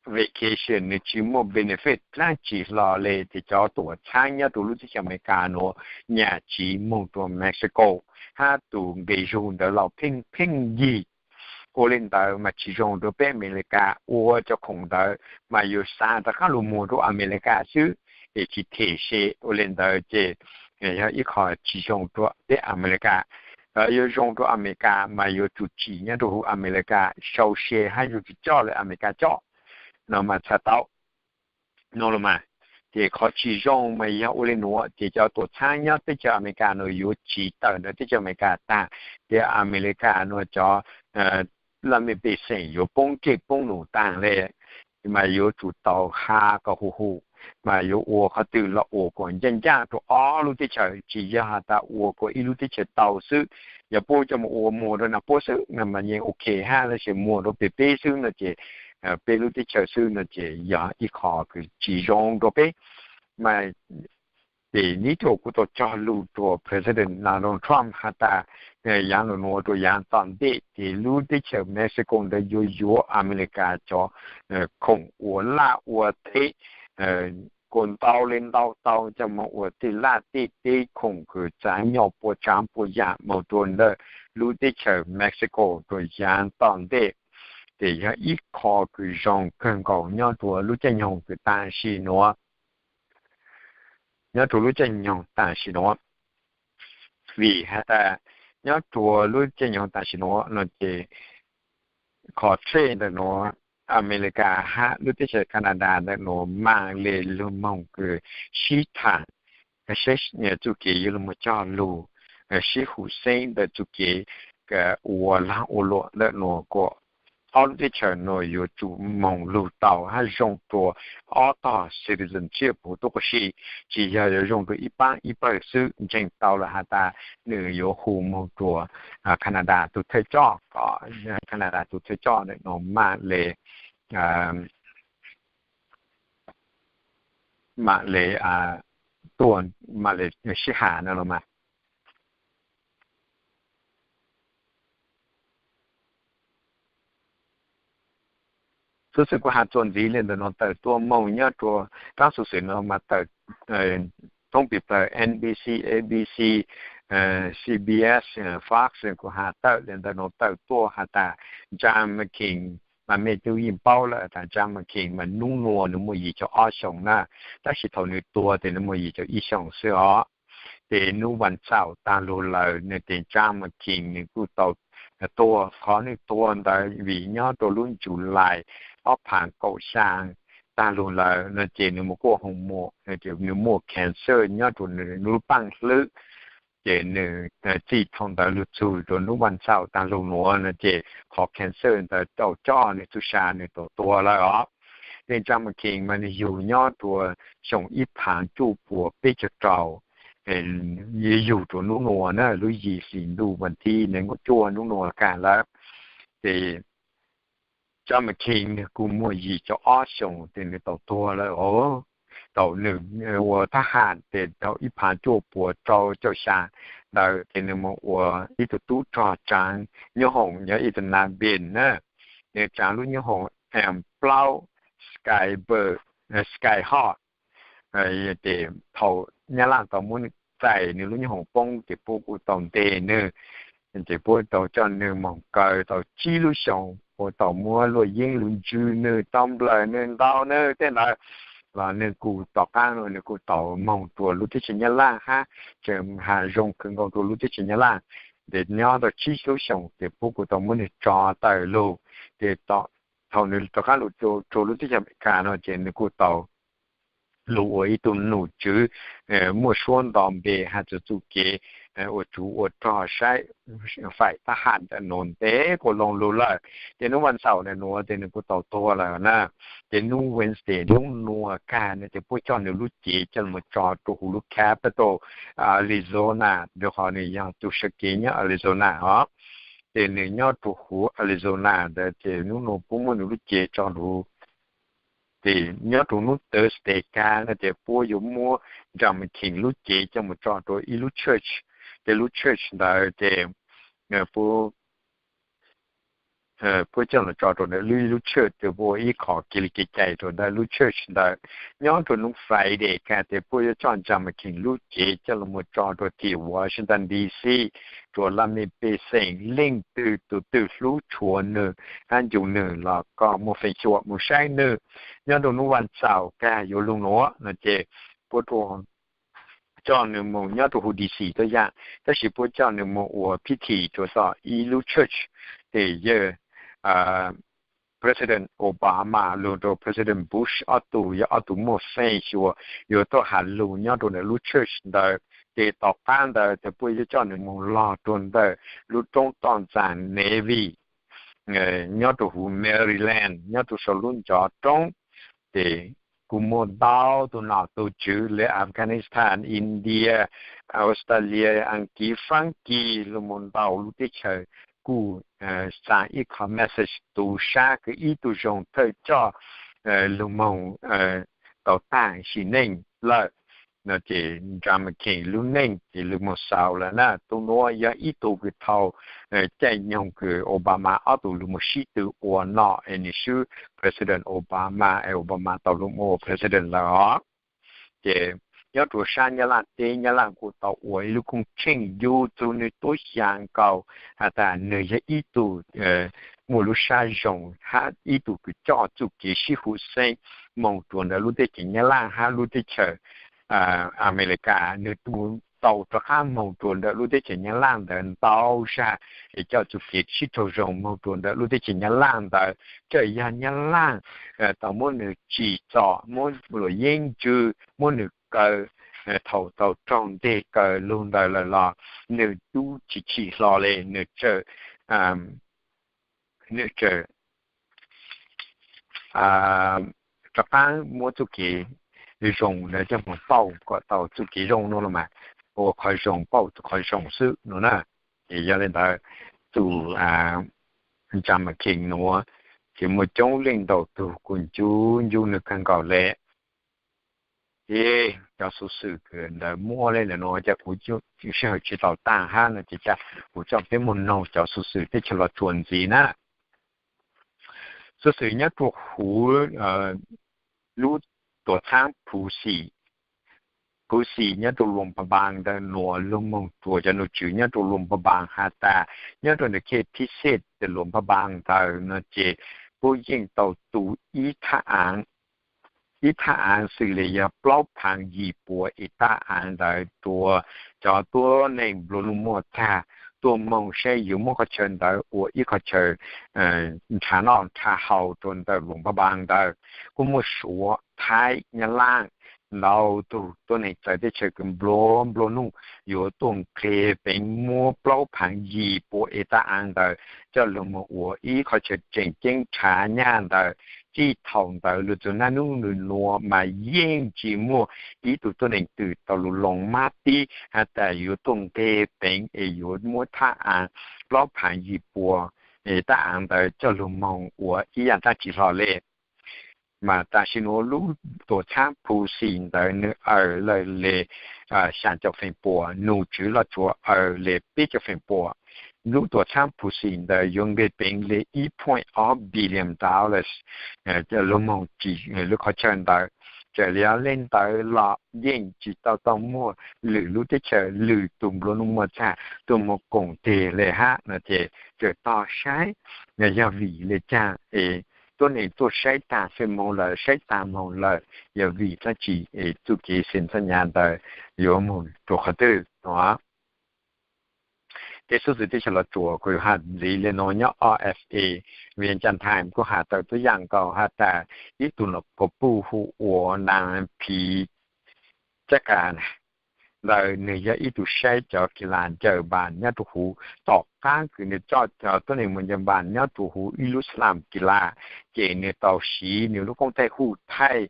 vacation, nws tsis muaj benefit dlaab tsi hlo le. Ces cov tuam txhaab nyob rua lub teb chaws Amelikas nuav nyam tsiv moog rua Mexico, hab tus nqe zug ntawd los pheej pheej yig. Ua le ntawd mas tsis zoo rua peb Amelikas, ua cov khoom ntawd mas yuav xa rov qaab lug muag rua Amelikas xwb, es tsis them se. Ua le ntawd ces yog ib qho tsis zoo rua peb Amelikas. Yuav zoo rua Amelikas mas yuav tsum tsim nyob rua huv Amelikas, sau se hab yuav tsum coj lawv Amelikas coj no mas txhaj tau no los mas. Ces qhov tsis zoo mas yog ua le nuav ces cov tuam txhaab nyob teb chaws Amelikas nuav yuav tsiv tawm ntawm teb chaws Amelikas taag, ces Amelikas nuav cov laj mej pej xeem yuav poob dlej poob num taag le. Mas yuav tsum tau has kom huv huv, mas yuav ua qhov twg los ua kom ncaaj ncaaj rua ob lub teb chaws, tsis yog has tas ua kom ib lub teb chaws tau xwb. Yog puab coj mus ua muag rua nag puab xwb no mas yeej ok hab, tab sis muag rua peb peb xwb no ces, peb lub teb chaws xwb no ces yog ib qho kws tsis zoo rua peb. Mas ces Nieto kuj tau cog lug rua President Donald Trump has tas yaav lug nuav rua yaav tom ntej ces lub teb chaws Mexico ntawd yuav yuav Amelikas cov khoom ua laj ua teb, kuas ntau le ntau tau coj moog ua tej laj tej teb khoom kws txav nyom pua tsaav pua yaam moog rua ntawm lub teb chaws Mexico rua yaav tom ntej. Ces yog ib qho kws zoo kawg nkaus nyob rua lub caij nyoog kws tam sim nuav, nyob rua lub caij nyoog tam sim nuav. Vim has tas nyob rua lub caij nyoog tam sim nuav no ces qhov trade ntawm nuav, Amelikas hab lub teb chaws Canada ntawm nuav maam le lug moog kws sib thaam, seb txuj kev yuav lug moog cog lug, sib hum xeeb ntawm txuj kev ua laag ua luam ntawm nuav kuas ob lub teb chaws no yuav tsum moog lug tau hab zoo rua ob tog citizenship huv tuab quas si, tsis yog yuav zoo rua ib paab ib pawg xwb. Ntseeg tau lawm has tas nwg yuav hu moog rua Canada tug thawj coj, kom Canada tug thawj coj no mam le, mam le tuaj, mam le sib has no los mas. Xuv xwm kuv has txuas ntxiv le ntawm no tawm tuaj moog nyob rua, taab xuv xwm no mas tawm thoob pis plawg NBC, ABC, CBS, Fox, kuv has tawm le ntawm no tawm tuaj has tas John McCain, mas mej tub yeej paub lawm tas John McCain mas nub nua nwg muaj yim caum ob xyoos na, tab sis thaum nwg tuag tes nwg muaj yim caum ib xyoos xwb os. Tes nub vas xaum taag lug lawm nwg tes John McCain nwg kuj tau tuag. Qhov nwg tuag ntawd vim nyob rua lub July ob phaav kaum xyaa taag lug lawm no ces nwg mus kuaj hoo muam, nwg muaj cancer nyob rua nwg lub paaj hlwb, ces nwg txij thaum ntawd lug txug rua nub vas xaum taag lug nuav no ces qhov cancer ntawd tau coj nwg txuj sa nwg tau tuag lawm os. Tes John McCain mas nwg yug nyob rua xyoo ib phaav cuaj puas peb caug rau, yug rua nub nua na, lub yim xis ntuj vas thib nees nkaum cuaj nub nua kag lawm. Tes John McCain nwg kuj muaj yim caum ob xyoos tes nwg tau tuag lawm os. Thaum nwg ua thab ham tes thaum ib phaav cuaj puas rau caum xya ntawd tes nwg moog ua ib tug tub rog tsaav nyoob hoom, yog ib tug nav npis na, nwg tsaav lub nyoob hoom M plaub Sky, Skyhawk. Ces thaum Nyab Laj tau muab txais nwg lub nyoob hoom poob ces puab kuj tau nteg nwg, ces puab tau coj nwg moog kaw tau tsib lub xyoos, puab tau muab luaj yeeb lug ntsws nwg, tau nplawm nwg, ntaus nwg tej ntawd, los nwg kuj tom qaab nwg kuj tau moog rua lub teb chaws Nyab Laj hab tseem has zoo kawg nkaus rua lub teb chaws Nyab Laj. Ces nyob tau tsib lub xyoos ces puab kuj tau muab nwg tso tawm lug. Ces thaum nwg rov qaab lug rua lub teb chaws Amelikas no ces nwg kuj tau lug ua ib tug nom tswv muaj suab nto npe hab txug txuj kev ua tsuv ua rog saib faim thab ham ntawm nuav ntev kuas loo lug lawm. Ces nub vas xaum le nuav ces nwg kuj tau tuag lawm na. Ces nub Wednesday nub nua kag no ces puab coj nwg lub cev coj lug tso rua huv lub Capitol, Arizona, rua qhov nwg yog tug sawv kev nyob Arizona os. Ces nwg nyob rua huv Arizona ntawd ces nub nua puab muab nwg lub cev tso rua huv. Ces nyob rua nub Thursday kag no ces puab yuav muab John McCain lub cev coj mus tso rua ib lub church. Ces lub church ntawd ces puab coj lug tso rua ntawm lub, ib lub church, ces puab ua ib qho kev li kev cai rua ntawm lub church ntawd. Nyob rua nub Friday kag ces puab yuav coj John McCain lub cev coj lug mus tso rua tim Washington D C, rua laj mej pej xeem leej twg tug twg hlub tshua nwg hab ncu nwg los koj muaj feem xyuam mus saib nwg. Nyob rua nub vas xaum kag yuav lug nuav no ces puab coj nwg mus nyob rua huv D C tuab yaam, tab sis puab coj nwg mus ua pity rua tom ib lub church. Ces yawg President Obama lug rua President Bush ob tug yog ob tug muaj feem xyuam yuav tuaj has lug nyob rua ntawm lub church ntawd. Ces tom qab ntawd ces puab yuav coj nwg mus log rua ntawm lub roob toj ntxas Navy nyob rua huv Maryland nyob rua sau lub ncov roob. Ces kuj muaj ntau tug nom tug tswv le Afghanistan, India, Australia, Askiv, Faab Kis, lug mus ntau lub teb chaws kuj xa ib qho message tu sab kws ib tug zoo thawj coj lug moog tau taag sim neej lawm no ces John McCain lub neej ces lug moog xaus lawm na. Tug nuav yog ib tug kws thaus caij nyoog kws Obama ob tug lug moog sib tw ua nom es nwg swb President Obama es Obama tau lug moog ua President lawm os. Ces nyob rua sab Nyab Laj teb, Nyab Laj kuj tau ua ib lub koob tsheej yug txug nwg tuab xyaa nkaus has tas nwg yog ib tug muaj lub sab zoo hab ib tug kws coj txuj kev sib huv xeeb moog rua ntawm lub teb chaws Nyab Laj hab lub teb chaws Amelikas. Nwg tau rov qab moog rua ntawm lub teb chaws Nyab Laj ntawd ntau zag es coj txuj kev sib raug zoo moog rua ntawm lub teb chaws Nyab Laj ntawd. Txawm yog Nyab Laj tau muab nwg tsim txom, muab luam yeeb ntsws, muab nwg kaw, thaus tau raug nteg kaw lug ntawd lawm los nwg tub tsis chim hlo le, nwg txawm, nwg txawm rov qaab muab txuj kev zoo lawv coj moog pauj kom tau txuj kev zoo no los mas ua qhov zoo pauj qhov zoo xwb no na. Ces yog le ntawd tus John McCain nuav ces muaj coob leej ntau tug kuj ncu ncu nwg kawg nkaus le. Ces cov xuv xwm kws ntawd muab le ntawm nuav ces kuv sij hawm tsis tau taag hab no ces ca kuv coj peb moog noog cov xuv xwm teb chaws Los Tsuas ntxiv na. Xuv xwm nyob rua huv lub tuam txhaab Phu Xi, Phu Xi nyob rua Luam Pha Npaas ntawd nuav, lug moog rua cov nom tswv nyob rua Luam Pha Npaas has tas nyob rua ntawm khej Phij Xej teb Luam Pha Npaas ntawd no ces puab yeej tau tu ib thaj aav, ib thaj aav xws le yog plaub phaav yim puas ib thaj aav ntawd rua cov tuab neeg nplua nuj muaj txag tuaj moog saib yuav muab qhov chaw ntawd ua ib qhov chaw nrhav noj nrhav haus rua ntawm Luam Pha Npaas ntawd. Kuj muaj Suav, Thaib, Nyab Laj, ntau tug tuab neeg txawv teb chaws kws nplua nplua nuj yuav tuaj nqeg peev muab plaub phaav yim puas ib thaj aav ntawd coj lug moog ua ib qhov chaw tseem ceeb nrhav nyaj ntawd. Txij thaum ntawd lug txug naj nub nub nuav mas yeej tsis muaj ib tug tuab neeg twg tau lug loo mab tib has tas yuav tuaj nqeg peev es yuav muab thaj aav plaub phaav yim puas ib thaj aav ntawd coj lug moog ua ib yaam dlaab tsi hlo le. Mas tam sim nuav lub tuam txhaab Phu Xi ntawd nwg aws lawm le xyaa caum feem pua, nom tswv Los Tsuas aws le peb caug feem pua. Lub tuam txhaab Phu Xi ntawd yuav nqeg peev le ib point ob billion dollars lug moog tsim lub qhov chaw ntawd. Txawm le ntawd los yeej tsis tau tau muaj lwm lub teb chaws lwm tug nplua nuj muaj txag tuaj moog koom teg le hab no ces txawm tog saib yog vim le caag es tuab neeg tuaj saib taag xwb moog lawm, saib taag moog lawm, yog vim dlaab tsi es txuj kev xeem txha nyaav ntawd yuav moog rua qhov twg no. Tej xuv xwm teb chaws Los Tsuas kuj has ntxiv le nuav nyob O F A, Vientiane Times kuj has tawm tuab yaam nkaus has tas ib tug nom kov puj hu ua Nang Phi Caj Kas ntawd nwg yog ib tug saib cov kis las ncaws npas nyob rua huv. Tom qaab kws nwg coj cov tuab neeg moog ncaws npas nyob rua huv ib lub salam kis las, ces nwg tau siv nwg lub koob thaij huj thaij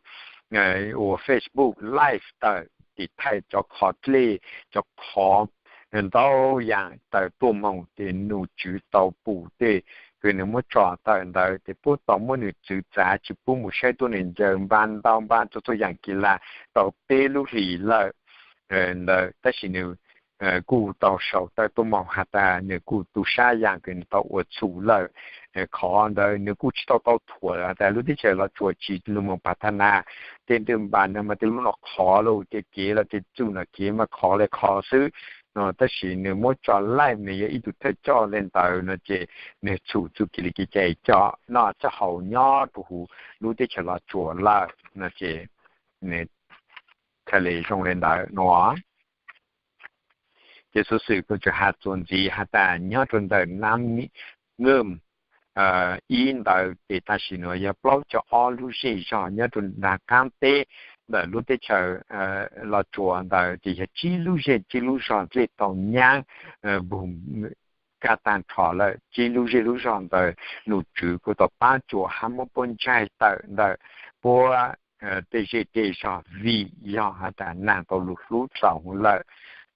ua Facebook live tawm ces thaij cov qhov dlej, cov qhov ntau yaam tawm tuaj moog ces nom tswv tau pum tej kws nwg muab tso tawm ntawd ces puab tau muab nwg txwv txav tsis pub moog saib tuab neeg ncaws npas ntau npas rua txhua yaam kis las tau peb lub hlis lawm ntawd. Tab sis nwg kuj tau sau tawm tuaj moog has tas nwg kuj tu sab yaam kws nwg tau ua txhum lawm. Qhov ntawd nwg kuj tsis tau tau thuam has tas lub teb chaws Los Tsuas tsis lug moog pab thab nas tej ntwj npas no mas tej lub no qhov lug tej kev los tej txuj no kev mas qhov le qhov xwb no. Tab sis nwg muab tso laij nwg yog ib tug thawj coj le ntawd no ces nwg txhum txuj kev le kev cai coj noj coj haus nyob rua huv lub teb chaws Los Tsuas lawm no ces nwg txhaj le zoo le ntawd no. Ces xuv xwm kuj tseem has txuas ntxiv has tas nyob rua ntawm Nam Ngum ib ntawd ces tam sim nuav yog plaub caug ob lub zej zog nyob rua nraag qaab teb ntawm lub teb chaws Los Tsuas ntawd ces yog tsib lub zej tsib lub zog dlej tau nyaab npug kaj taag nrho lawm. Tsib lub zej lub zog ntawd nom tswv kuj tau paab cuam hab muab puab ntsaig tawm ntawm puab tej zej tej zog vim yog has tas naag tau lug hlub txaus lawm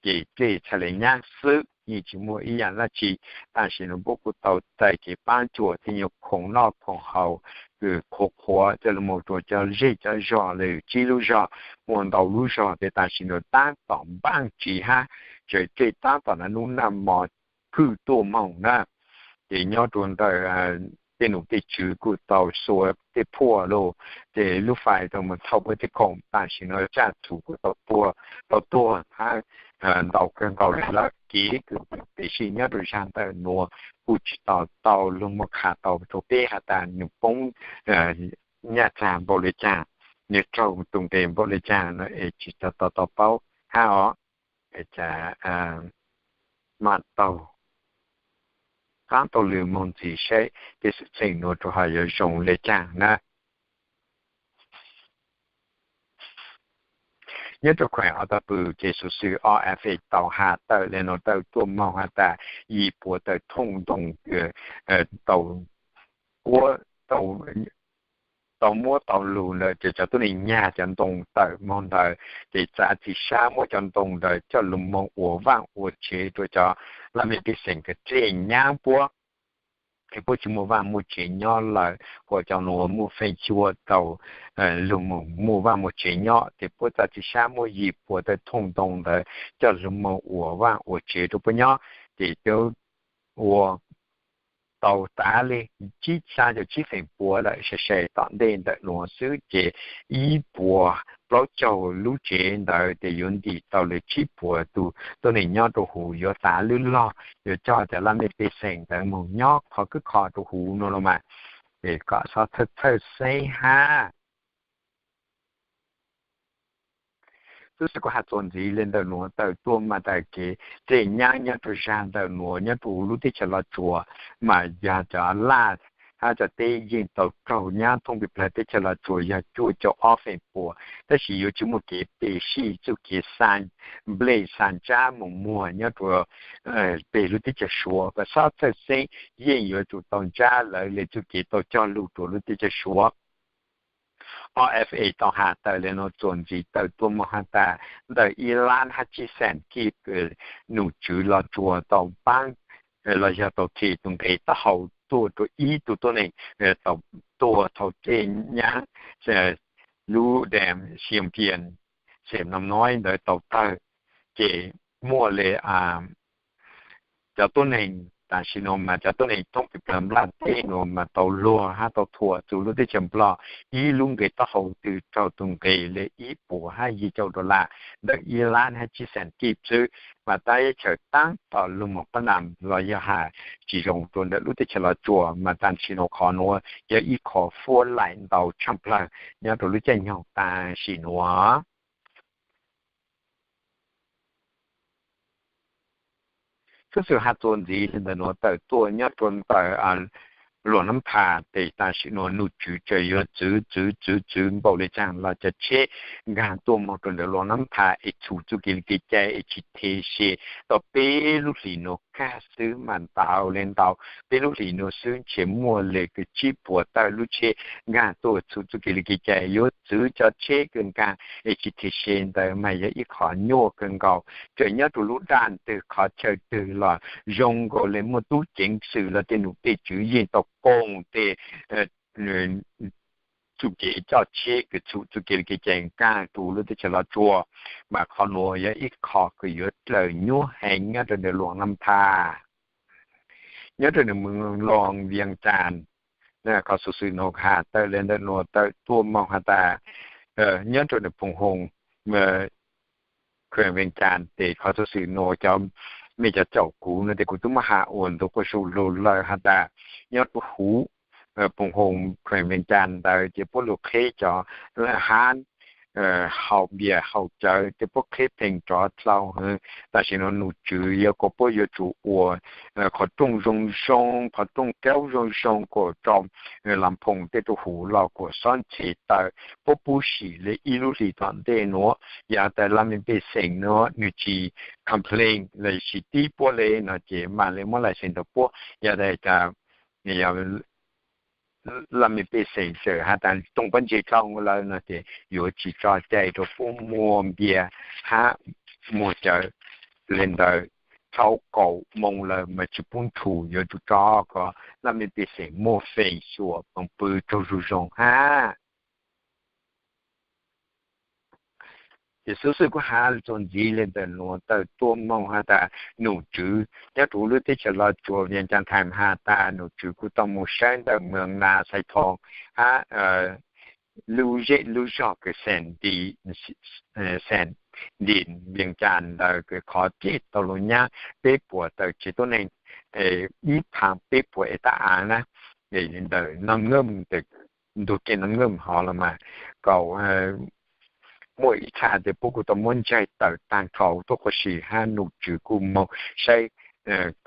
ces dlej txhaj le nyaab xwb, yeej tsis muaj ib yaam dlaab tsi. Tam sim nuav puab kuj tau txais kev paab cuam tej nyuag khoom noj khoom haus kws qhuav qhuav coj lug moog rua cov zej cov zog le tsib lub zog, muaj ntau lub zog tes tam sim nuav taab tom npaaj tsi hab, tseem dlej taab tom naj nub naj mo phwj tuaj moog na. Ces nyob rua ntawm tej nom tej tswv kuj tau xua tej phuaj lug, ces lub fais tau moog thauj puab tej khoom, tam sim nuav tsaj txhu kuj tau tuag, tau tuag hab ntau kawg nkaus le lawm. Kev kws peb sib nyob rua zag ntawm nuav kuj tsis tau tau lug muaj qha tau rua peb has tas nwg poob nyaj txag npaum le caag, nwg raug tus nqe npaum le caag no es tsis tau tau paub hab os. Cas maam taug qaab taug lw moog ntxiv saib tej xwm txheej nuav rua has yuav zoo le caag na. Nyob rua kheem Aws Tau Pw ces xuv xwm O F A tau has tawm le nuav tawm tuaj moog has tas yim puas tawm thooj ntoo tau quab tau tau muab tau lug ntawd ces cov tuab neeg nyag cov ntoo tawm moog ntawd ces txav txim sab muab cov ntoo ntawd coj lug moog ua vaaj ua tsev rua cov laj mej pej xeem kws dlej nyaab puab, ces puab tsi muaj vaaj muaj tsev nyob lawm, ua cov nuav muaj feem xyuam tau lug moog muaj vaaj muaj tsev nyob ces puab txav txim sab muab yim puas tawm thooj ntoo ntawd coj lug moog ua vaaj ua tsev rua puab nyob. Ces ua tau tav le tsib, xyaa caum tsib feem pua lawm, sai sai tom ntej ntawm nuav xwb ces ib puas plaub caug lub tsev ntawd ces yuav ntim tau le tsib puas tug tuab neeg nyob rua huv, yuav tav lwb log, yuav coj cov laj mej pej xeem ntawd moog nyob qhov kub kho rua huv nuav los mas, ces kom xob txhawj txhawj xeeb hab. Tub xwm kuj has txuas ntxiv le ntawm nuav tawm tuaj mas tas kev dlej nyaab nyob rua zag ntawm nuav nyob rua huv lub teb chaws Los Tsuas mas yog cov laj hab cov teb yeej tau raug nyaab thoob pes plawg teb chaws Los Tsuas yog cuaj caum ob feem pua, tab sis yuav tsi muaj kev pes sij txuj kev xa nplej xa ntsab moog muag nyob rua peg lub teb chaws Suav, kom xob txhawj xeeb, yeej yuav tsum tau ntsab lawv le txuj kev tau cog lug rua lub teb chaws Suav. O F A tau has tawm le nuav txuas ntxiv tawm tuaj moog has tas ntawm ib lab hab tsib xees kij num tswv Los Tsuas tau paab los yog tau them tus nqe taub hau tuaj rua ib tug tuab neeg tau tuag thaum dlej nyaab lub dam Xiam Pias, Xeem Nom Noi ntawd tau tawg, ces muaj le cov tuab neeg tam sim nuav mas cov tuab neeg thoob pes plawg nplaj teb nuav mas tau luag hab tau thuam txug lub teb chaws Nplog ib lub nqe taub hau tws raug tug nqe le ib puas hab yim caum dollar ntawm ib lab hab tsib xees kij xwb, mas tab ib chaws taab tom lug moog qab nam los yog has tsi zoo rua ntawm lub teb chaws Los Tsuas, mas tam sim nuav qhov nuav yog ib qho fuab laim ntau tshaj plawg nyob rua lub caij nyoog tam sim nuav. Tub xwm has txuas ntxiv le ntawm nuav tawm tuaj nyob rua ntawm Luam Nab Thas, tes tam sim nuav num tswv tseem yuav txwv txwv txwv txwv npaum le caag los cov tsheb nkaag tuaj moog rua ntawm Luam Nab Thas es txhum txuj kev li kev cai es tsi them se tau peb lub hlis nuav kag xwb mas ntau le ntau peb lub hlis nuav xwb ntshe muaj le kws tsib puas tawm lub tsheb nkaag tuaj txhum txuj kev li kev cai. Yuav txwv cov tsheb kws nkaag es tsi them se ntawd mas yog ib qho nyuaj kawg nkaus, tseem nyob rua lub daj twg qhov chaw twg los zoo nkaus le muaj tub ceev xwm los tej num tej tswv yeej tau koom tes txuj kev coj tsheb kws txhum txuj kev li kev cai nkaag rua lub teb chaws Los Tsuas, mas qhov nuav yog ib qho kws yuav dlawm nyuab heev nyob rua ntawm Luam Nab Thas. Nyob rua ntawm moos Luam Vias Cas, qhov xuv xwm nuav has tawm le ntawm nuav tawm tuaj moog has tas nyob rua ntawm Phoos Hoos, Khees Vias Cas tes qhov xuv xwm nuav cov mej cov caum kuv nuav tes kuv tub muab has ua ntu quaj su lug lawm has tas nyob rua huv Phoos Hoos Khees Vias Cas ntawd ces puab lug qheb cov hab haus npias haus cawv tes puab qheb pheej rov dlhau heev. Tam sim nuav num tswv yuav kom puab yuav tsum ua qhov rooj zoo zoo, qhov rooj kaub zoo zoo kom rau las phoom tej rua huv los kom xob nce taw. Puab pub sim le ib lub hlis tom ntej nuav, yog tas laj mej pej xeem nuav nwg tsi complain los tsi tib puab le no ces mam le muab license rau puab. Yog tas laj mej pej xeem txawm has tas toog pob ntseg dlhau lawm no ces yuav tsi tso cai rua puab muag npias hab muag cawv le ntawd. Thaum kaum moos lawm mas tsi pub ntshum, yuav tsum tso kom laj mej pej xeem muaj feem xyuam poog pw raug zoo zoo hab. Ces xuv xwm kuj has txuas ntxiv le ntawm nuav tawm tuaj moog has tas num tswv nyob rua huv lub teb chaws Los Tsuas Vias Cas Times has tas num tswv kuj tau moog saib ntawm moos Nas Xais Thoo hab lub zej lub zog kws Xeem Ndim Vias Cas ntawd kws qhov dlej tau lug nyaab peb puas tawm tsev tuab neeg, ib phav peb puas es tab aav na, ntawm Nam Nkeem, ntug kev Nam Nkeem hov los mas, kaum muaj ib txha tes puab kuj tau muab ntsaig tawm taag nrho tuaj quas si hab num tswv kuj moog saib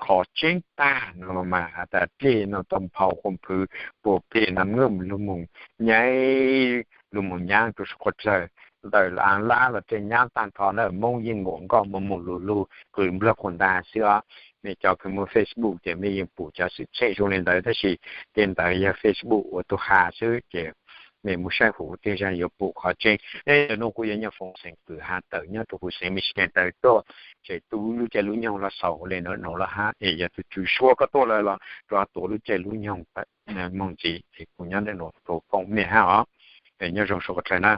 qhov tseeb tag no los mas has tas dlej no tau nphau quas phwv puas peg Nam Nkeem lug moog nyaab, lug moog nyaab rua quas dlawg ntawm Laav Lab los dlej nyaab taag nrho na, Moob yeej nkaum nkoj moog moog lug lug qw nplawg quas ntag xwb os. Mej cov kws muaj Facebook ces mej yeej pum cov xwm txheej zoo le ntawd, tab sis tej ntawd yog Facebook ua tug has xwb ces mej mus saib huv tej zag yuav pum qhov tseeb. Ntawm nuav kuv yog Nyob Foom xeem Kwm Hav Tawm nyob rua huv xeev Michigan tawm tuaj, tseem tu lub caij lub nyoog los xaus ua le nuav nuav los hab es yog tug Tswv Suav koj tuaj lawm los rua tuav lub caij lub nyoog moog ntxiv es kuv nyob nuav rua koj mej hab os. Nyob zoo sawv dlawg na.